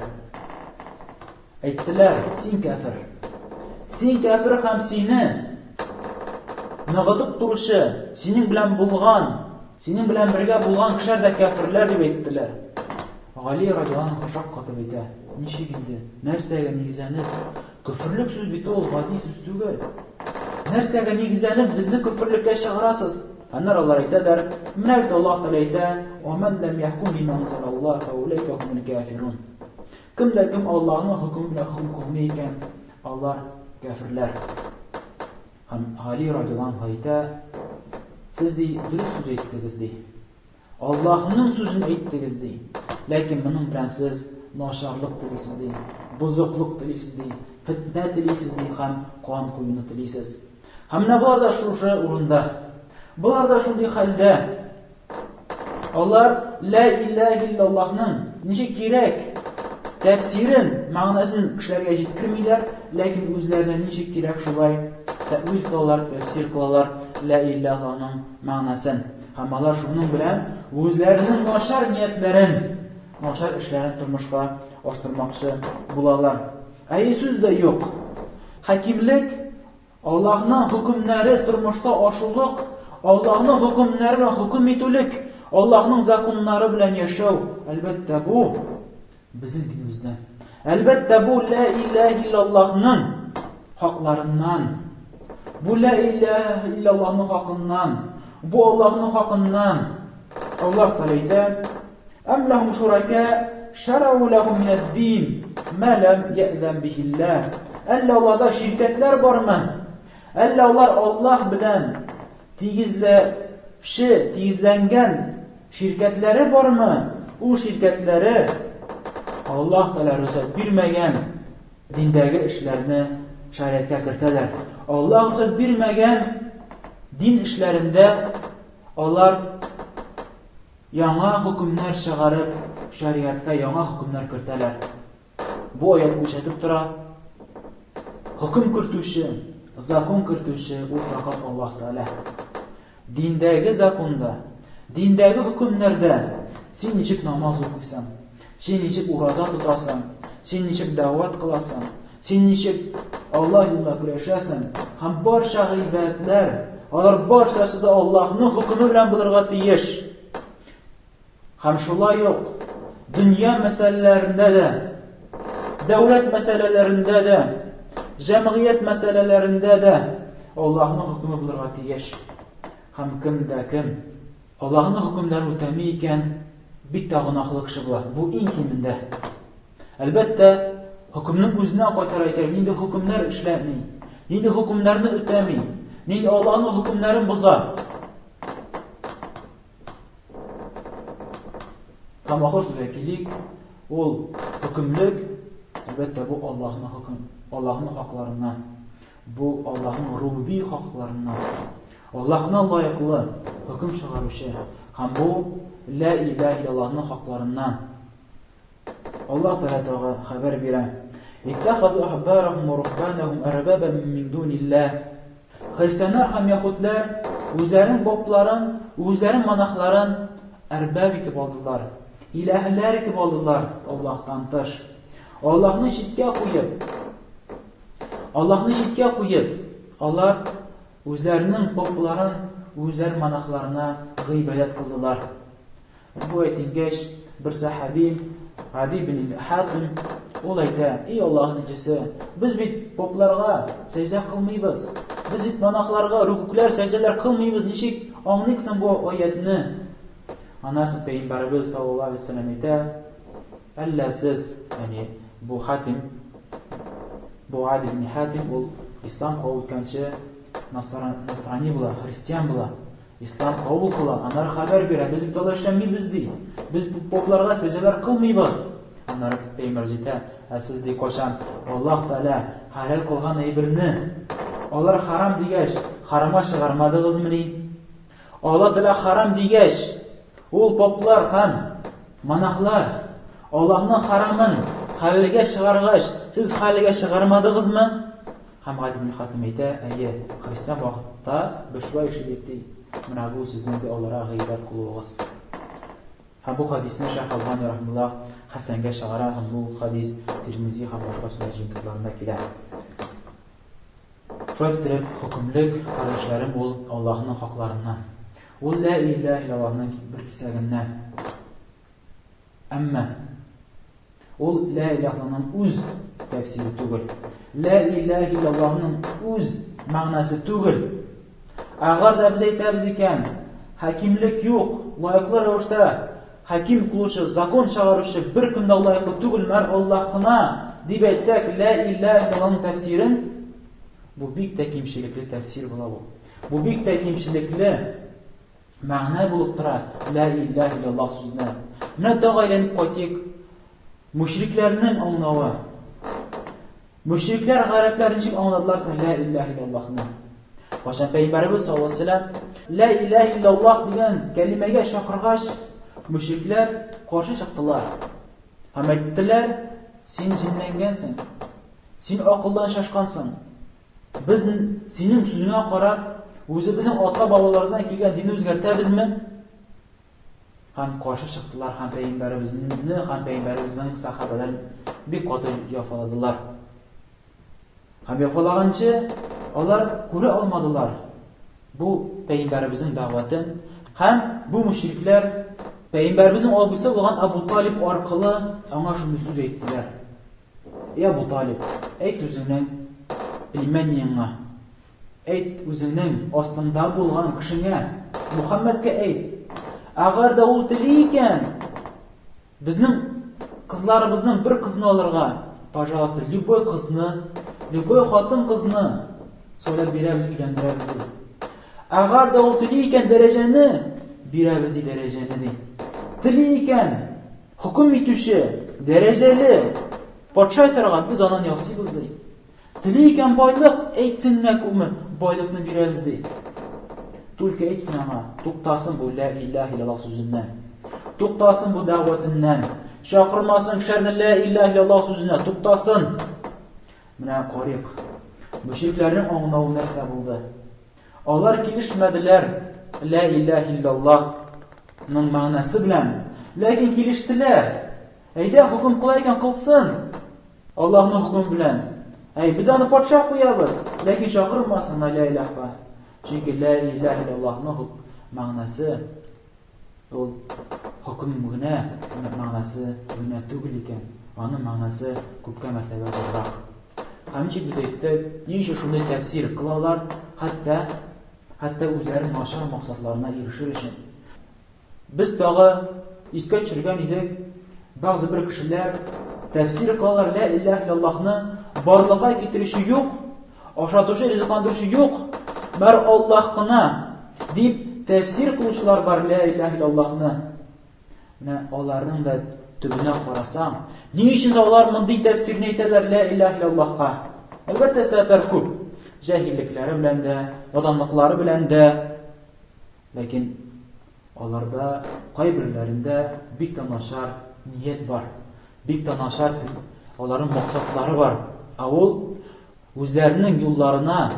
[SPEAKER 1] Әйттеләр, син кәфер. Син кәфер һәм сине ныгытып торучы, синең белән булган, синең белән бергә булган кешеләр дә кәферләр дип әйттеләр. Гали радиаллаһу анһу шаккатып әйтә, ничек инде, нәрсәгә нигезләнеп? Көферлек сүз бит ул гади сүз түгел. Нәрсәгә нигезләнеп безне көферлеккә чыгарасыз? Аннары алар әйтәләр, менә бит Аллаһ Тәгалә әйтә, "Ва ман лам яхкум бима анзалаллаһ фаулайка хумул кафирун". Кем дә кем Аллаһның хөкеме белән хөкем кылмый икән, алар кәферләр. Һәм Гали радиаллаһу анһу әйтә, сез ди дөрес сүз әйттегез ди. Аллаһның сүзен әйттегез, ди. Ләкин моның белән сез начарлык телисез, ди, бозыклык телисез, ди, фетнә телисез, ди, һәм кан коюны телисез. Һәм менә болар да шушы урында. Болар да шундый хәлдә. Алар ла илаһ иллаллаһның ничек кирәк тәфсирен, мәгънәсен кешеләргә җиткермиләр, ләкин үзләренә ничек кирәк шулай тәвил кылалар, тәфсир кылалар ла илаһаның мәгънәсен. Һәм алар шуның белән үзләренең начар ниятләрен, начар эшләрен тормышка аштырмакчы булалар. Әйе, сүз дә юк. Хакимлек Аллаһның хөкемнәре тормышта ашулык, Аллаһның хөкемнәре белән хөкем итүлек, Аллаһның законнары белән яшәү, әлбәттә, бу безнең динебездән. Әлбәттә, бу лә иләһ иллаллаһның хакларыннан. Бу лә иләһ иллаллаһның хакыннан. Бу Аллаһның хакыннан. Аллаһ Тәгалә әйтә: "Әм ләһум шурака шарау ләһум минәд-дин ма ләм я'зән бихилләһ". Әллә аларда ширкәтләр бармы? Әллә алар Аллаһ белән тигезләүче, тигезләнгән ширкәтләре бармы? Ул ширкәтләре Аллаһ Тәгалә рөхсәт бирмәгән диндәге эшләрне шәригатькә кертәләр. Аллаһ рөхсәт бирмәгән дин эшләрендә алар яңа хөкемнәр чыгарып, шәригатькә яңа хөкемнәр кертәләр. Бу аят күрсәтеп тора, хөкем кертүче, закон кертүче ул фәкать Аллаһ Тәгалә. Диндәге законда, диндәге хөкемнәрдә син ничек намаз укыйсың, син ничек ураза тотасың, син ничек дәгъват кыласың, син ничек Аллаһ юлында көрәшәсең һәм барча гыйбадәтләр, алар барчасы да Аллаһның хөкеме белән булырга тиеш. Һәм шулай ук дөнья мәсьәләләрендә дә, дәүләт мәсьәләләрендә дә, җәмгыять мәсьәләләрендә дә Аллаһның хөкеме булырга тиеш. Һәм кем дә кем Аллаһның хөкемнәрен үтәми икән, бик тә гөнаһлы кеше була. Бу иң кимендә. Әлбәттә, хөкемнең үзенә кайтара икән, нинди хөкемнәр эшләми, нинди хөкемнәрне үтәми, нинди Аллаһның хөкемнәрен боза. Һәм ахыр сүзгә килик, ул хөкемлек, әлбәттә, бу Аллаһның хөкем, Аллаһның хакларыннан. Бу Аллаһның рубуби хакларыннан. Аллаһына лаеклы хөкем чыгаручы һәм бу ла илаһ иллаллаһның хакларыннан. Аллаһ Тәгалә тагы хәбәр бирә. Иттахаду ахбарахум ва рухбанахум арбабан мин дуниллаһ. Христианнар һәм яһүдләр үзләренең попларын, үзләренең монахларын әрбаб итеп алдылар. Илаһләр итеп алдылар Аллаһтан тыш. Аллаһны читкә куеп, Аллаһны читкә куеп, алар үзләренең попларын, үзләренең монахларына гыйбадәт кылдылар. Бу әйтенгәч, бер сәхаби, Гади бин Хатим, ул әйтә, Ий Аллаһның илчесе, без бит попларга сәҗдә кылмыйбыз. Без бит монахларга рүкүкләр, сәҗдәләр кылмыйбыз. Ничек аңлыйк соң бу аятны? Аннан соң пәйгамбәребез саллаллаһу алейһи вәсәлләм әйтә, әллә сез, ягъни бу Хатим, бу Гади бин Хатим, ул ислам кабул иткәнче насрани була, христиан була. Ислам кабул кыла, аннары хәбәр бирә, без бит алай эшләмибез, ди. Без бу попларга сәҗдәләр кылмыйбыз. Аннары пәйгамбәребез әйтә, ә сез ди кайчан Аллаһ Тәгалә хәләл кылган әйберне алар харам дигәч, харамга чыгармадыгызмыни? Аллаһ Тәгалә харам дигәч, ул поплар һәм монахлар Аллаһның харамын хәләлгә чыгаргач, сез хәләлгә чыгармадыгызмы? Һәм Гади ибн Хатим әйтә, әйе, христиан вакытта без шулай эшли идек, ди. Менә бу сезнең ди аларга гыйбадәт кылуыгыз. Һәм бу хадисне Шәйх Албани рахимуллаһ хәсәнгә чыгара һәм бу хадис Тирмизи һәм башка сөннәт җыентыкларында килә. Шулай иттереп, хөкемлек, кардәшләрем, ул Аллаһның хакларыннан. Ул лә иләһ иллаллаһның бер кисәгеннән. Әмма ул лә илаһның үз тәфсире түгел. Лә илаһ иллаллаһның үз мәгънәсе түгел. Әгәр дә без әйтәбез икән, хакимлек юк, лаеклы рәвештә хаким кылучы, закон чыгаручы бер кем дә лаеклы түгел, мәр Аллаһ кына, дип әйтсәк, лә илаһ иллаллаһның тәфсирен, бу бик тә кимчелекле тәфсир була бу. Бу бик тә кимчелекле мәгънә булып тора лә илаһ иллаллаһ сүзенә. Менә тагы әйләнеп кайтыйк. Мушрикләрнең аңлавы. Мушрикләр гарәпләр ничек аңладылар соң лә илаһ иллаллаһны? Кайчан пәйгамбәребез саллаллаһу алейһи вәсәлләм лә илаһ иллаллаһ дигән кәлимәгә чакыргач, мушрикләр каршы чыктылар. Һәм әйттеләр, син җенләнгәнсең. Син акылдан шашкансың. Без синең сүзеңә карап, үзебезнең ата-бабаларыбыздан килгән динне үзгәртәбезме? Һәм каршы чыктылар һәм пәйгамбәребезне һәм пәйгамбәребезнең сахабәләрен бик каты яфаладылар. Һәм яфалаганчы алар күрә алмадылар бу пәйгамбәребезнең дәгъватын һәм бу мөшрикләр пәйгамбәребезнең абыйсы булган Абу Талиб аркылы аңа шундый сүз әйттеләр. Эй Абу Талиб, әйт үзеңнең племяннигыңа, әйт үзеңнең астыңда булган кешеңә, Мухаммәдкә әйт. Әгәр дә ул тели икән, безнең кызларыбызның бер кызны алырга, пожалуйста, любой кызны, любой хатын-кызны сайлап бирәбез, өйләндерәбез ди. Әгәр дә ул тели икән дәрәҗәне, бирәбез ди дәрәҗәне ди. Тели икән, Хөкем итүче, дәрәҗәле патша ясарга без аннан ясыйбыз, ди. Тели икән байлык, әйтсен менә күпме байлыкны бирәбез, ди. Түлке әйтсен аңа, туктасын бу лә илаһ иллаллаһ сүзеннән. Туктасын бу дәгъватыннан. Чакырмасын кешеләрне лә илаһ иллаллаһ сүзенә, туктасын. Менә карыйк. Мөшрикләрнең аңлавы нәрсә булды? Алар килешмәделәр Лә иләһ иллаллаһ ның мәгънәсе белән, ләкин килештеләр. Әйдә, хөкем кыла икән, кылсын. Аллаһның хөкеме белән. Әй, без аны патша куябыз, ләкин чакырмасын лә иләһка. Чөнки лә иләһ иллаллаһның мәгънәсе Ул хөкем генә мәгънәсе генә түгел икән, аның мәгънәсе күпкә мәртәбә зуррак. Һәм ничек без әйттек, ни өчен шундый тәфсир кылалар, хәтта хәтта үзләренең начар максатларына ирешер өчен. Без тагы искә төшергән идек, бәгъзе бер кешеләр тәфсир кылалар лә илаһ иллаллаһны барлыкка китерүче юк, Ашатучы, ризыкландыручы юк, бар Аллаһ кына, дип тәфсир кылучылар бар лә илаһ иллаллаһны. Менә аларның да төбенә карасаң, ни өчен алар мондый тәфсирне әйтәләр лә илаһ иллаллаһка? Әлбәттә, сәбәпләр күп. Җаһиллекләре белән дә, наданлыклары белән дә. Ләкин аларда кайберләрендә бик тә начар ният бар. Бик тә начар аларның максатлары бар. Ә ул үзләренең юлларына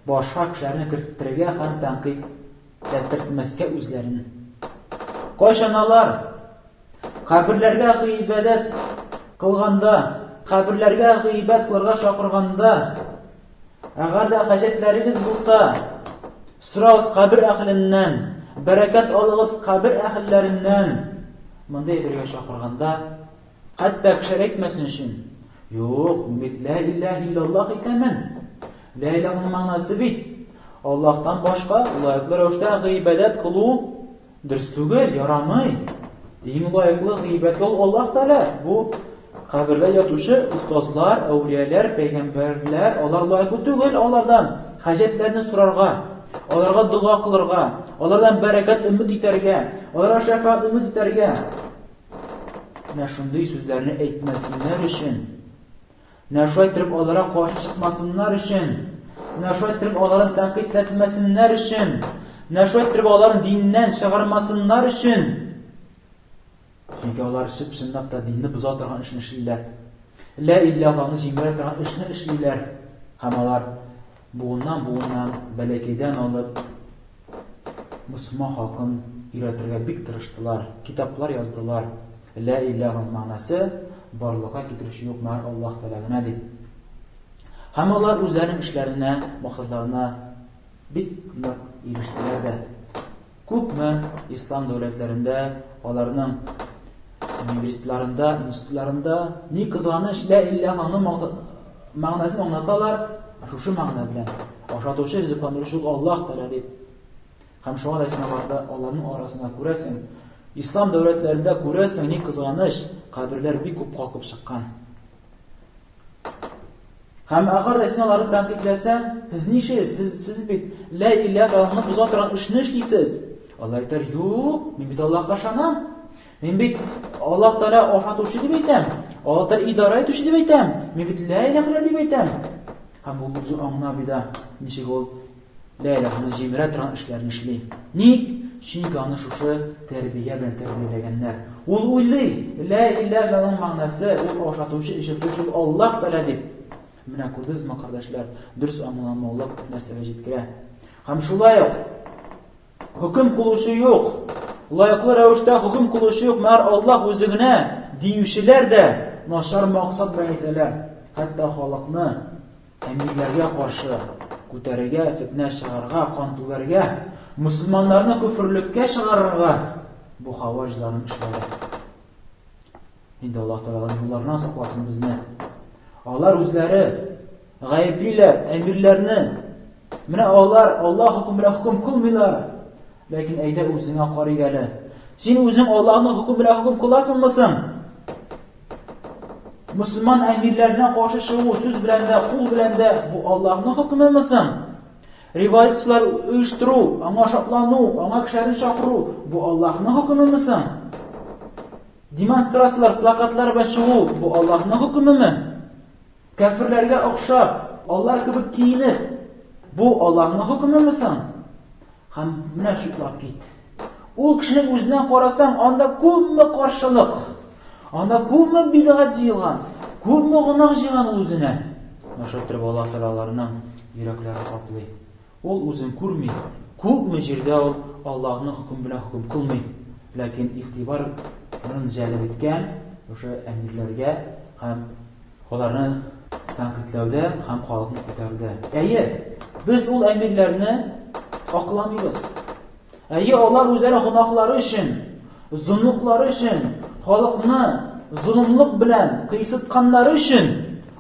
[SPEAKER 1] башка кешеләрне керттерергә һәм тәнкыйтьләтертмәскә үзләрен. Кайчан алар каберләргә гыйбадәт кылганда, каберләргә гыйбадәт кылырга чакырганда, әгәр дә хаҗәтләрегез булса, сорагыз кабер әһленнән, бәрәкәт алыгыз кабер әһелләреннән. Мондый әйбергә чакырганда, Хәтта кешеләр әйтмәсен өчен. Юк, мин бит лә иләһ иллаллаһ әйтәмен. Лә иләһның мәгънәсе бит Аллаһтан башка лаеклы рәвештә гыйбадәт кылу дөрес түгел, ярамый. Иң лаеклы гыйбадәт ул Аллаһ Тәгалә. Бу кабердә ятучы остазлар, әүлияләр, пәйгамбәрләр, алар лаеклы түгел алардан хаҗәтләрне сорарга, аларга дога кылырга, алардан бәрәкәт өмет итәргә, аларга шәфәгать өмет итәргә. Менә шундый сүзләрне әйтмәсеннәр өчен, менә шулай итеп аларга каршы чыкмасыннар өчен, менә шулай итеп аларны тәнкыйтьләтмәсеннәр өчен, менә шулай итеп аларны диннән чыгармасыннар өчен. Чөнки алар чып-чынлап та динне боза торган эшне эшлиләр. Лә илля Аллаһны җимерә торган эшне эшлиләр. Һәм алар буыннан-буыннан, бәләкәйдән алып, мөселман халкын өйрәтергә бик тырыштылар, китаплар яздылар. Лә илля Аллаһның мәгънәсе барлыкка китерүче юк, мәгәр Аллаһ Тәгалә генә дип. Һәм алар үзләренең эшләренә, максатларына бик нык ирештеләр дә. Күпме ислам дәүләтләрендә, аларның университетларында, институтларында, ни кызганыч, лә илляһ аны мәгънәсен аңлаталар, шушы мәгънә белән. Ашатучы, ризыкландыручы ул Аллаһ Тәгалә дип. Һәм шуңа да син аларда, аларның арасында күрәсең. Ислам дәүләтләрендә күрәсең, ни кызганыч, каберләр бик күп калкып чыккан. Һәм әгәр дә син аларны тәнкыйтьләсәң, сез ничә, сез, сез бит лә иләһ Аллаһны боза торган эшне эшлисез. Алар әйтер, юк, мин бит Аллаһка ышанам. Мин бит Аллаһ Тәгалә ашатучы дип әйтәм. Аллаһ Тәгалә идарә итүче дип әйтәм. Мин бит лә иләһ дип әйтәм. Һәм ул үзе аңламый да, ничек ул Лә иләһне җимерә торган эшләрне эшли. Ник? Чөнки аны шушы тәрбия белән тәрбияләгәннәр. Ул уйлый, лә иләһ аның мәгънәсе, ул ашатучы, эчертүче ул Аллаһ Тәгалә дип. Менә күрдегезме, кардәшләр, дөрес аңламаулык нәрсәгә җиткерә. Һәм шулай ук хөкем кылучы юк, лаеклы рәвештә хөкем кылучы юк, мәгәр Аллаһ үзе генә диючеләр дә начар максат белән әйтәләр. Хәтта халыкны Әмирләргә каршы күтәрергә, фетнә чыгарырга, кан түгәргә, мөселманнарны көферлеккә чыгарырга бу хавариҗларның эшләре. Инде Аллаһ Тәгаләнең юлларыннан сакласын безне. Алар үзләре гаеплиләр әмирләрне. Менә алар Аллаһ хөкем белән хөкем кылмыйлар. Ләкин әйдә үзеңә карыйк әле. Син үзең Аллаһның хөкем белән хөкем кыласыңмы соң? Мөселман әмирләренә каршы чыгу сүз белән дә, кул белән дә бу Аллаһның хөкемеме соң? Революцияләр оештыру, аңа шатлану, аңа кешеләрне чакыру бу Аллаһның хөкемеме соң? Демонстрацияләр, плакатлар белән чыгу бу Аллаһның хөкемеме? Кәферләргә охшап, алар кебек киенеп, бу Аллаһның хөкемеме соң? Һәм менә чутлап кит. Ул кешенең үзенә карасаң, анда күпме каршылык, анда күпме бидгать җыелган, күпме гөнаһ җыйган ул үзенә. Шулай итеп Аллаһ Тәгалә аларның йөрәкләрен каплый. Ул үзен күрми, күпме җирдә ул Аллаһның хөкем белән хөкем кылмый. Ләкин игътибарын җәлеп иткән шушы әмирләргә һәм Аларны тәнкыйтьләүдә һәм халыкны күтәрүдә. Әйе, без ул әмирләрне акламыйбыз. Әйе, алар үзләре гөнаһлары өчен, золымлыклары өчен, халыкны золымлык белән кыйсытканнары өчен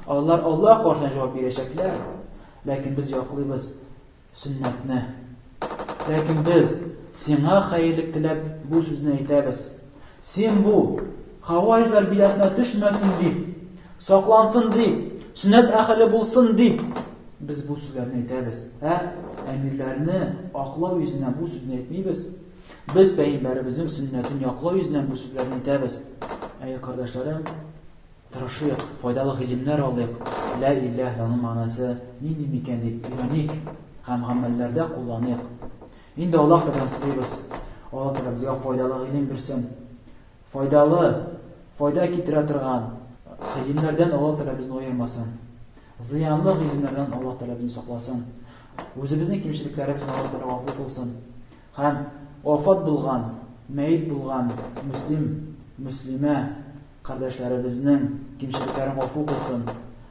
[SPEAKER 1] алар Аллаһ каршына җавап бирәчәкләр. Ләкин без яклыйбыз сөннәтне. Ләкин без сиңа хәерлек теләп бу сүзне әйтәбез. Син бу хавариҗлар бидәтенә төшмәсен дип, саклансын дип, сөннәт әһеле булсын дип без бу сүзләрне әйтәбез. Ә әмирләрне аклау йөзеннән бу сүзне әйтмибез. Без пәйгамбәребезнең сөннәтен яклау йөзеннән бу сүзләрне әйтәбез. Әй, кардәшләрем, Тырышыйк, файдалы гыйлемнәр алыйк, лә иләһ иллаллаһның мәгънәсе нинди микән дип өйрәник һәм гамәлләрдә кулланыйк. Инде Аллаһ Тәгаләдән сорыйбыз, Аллаһ Тәгалә безгә файдалы гыйлем бирсен. Файдалы, файда китерә торган гыйлемнәрдән Аллаһ Тәгалә безне аермасын. Зыянлы гыйлемнәрдән Аллаһ Тәгалә безне сакласын. Үзебезнең кимчелекләребезне Аллаһ Тәгалә гафу кылсын. Һәм вафат булган, мәет булган мөслим, мөслимә кардәшләребезнең кимчелекләрен гафу кылсын,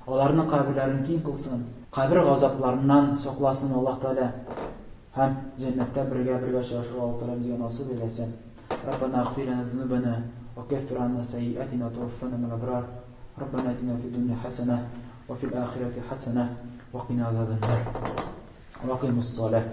[SPEAKER 1] аларның каберләрен киң кылсын, кабер газапларыннан сакласын Аллаһ Тәгалә һәм җәннәттә бергә-бергә очрашырга Аллаһ Тәгалә безгә насыйп әйләсен. Раббана агфир лана зунубана ва каффир анна сайиатина ва таваффана мал абрар. Раббана атина фид дунья хасана ва фил ахирати хасана ва кина азабан нар. Ва кыймус салах.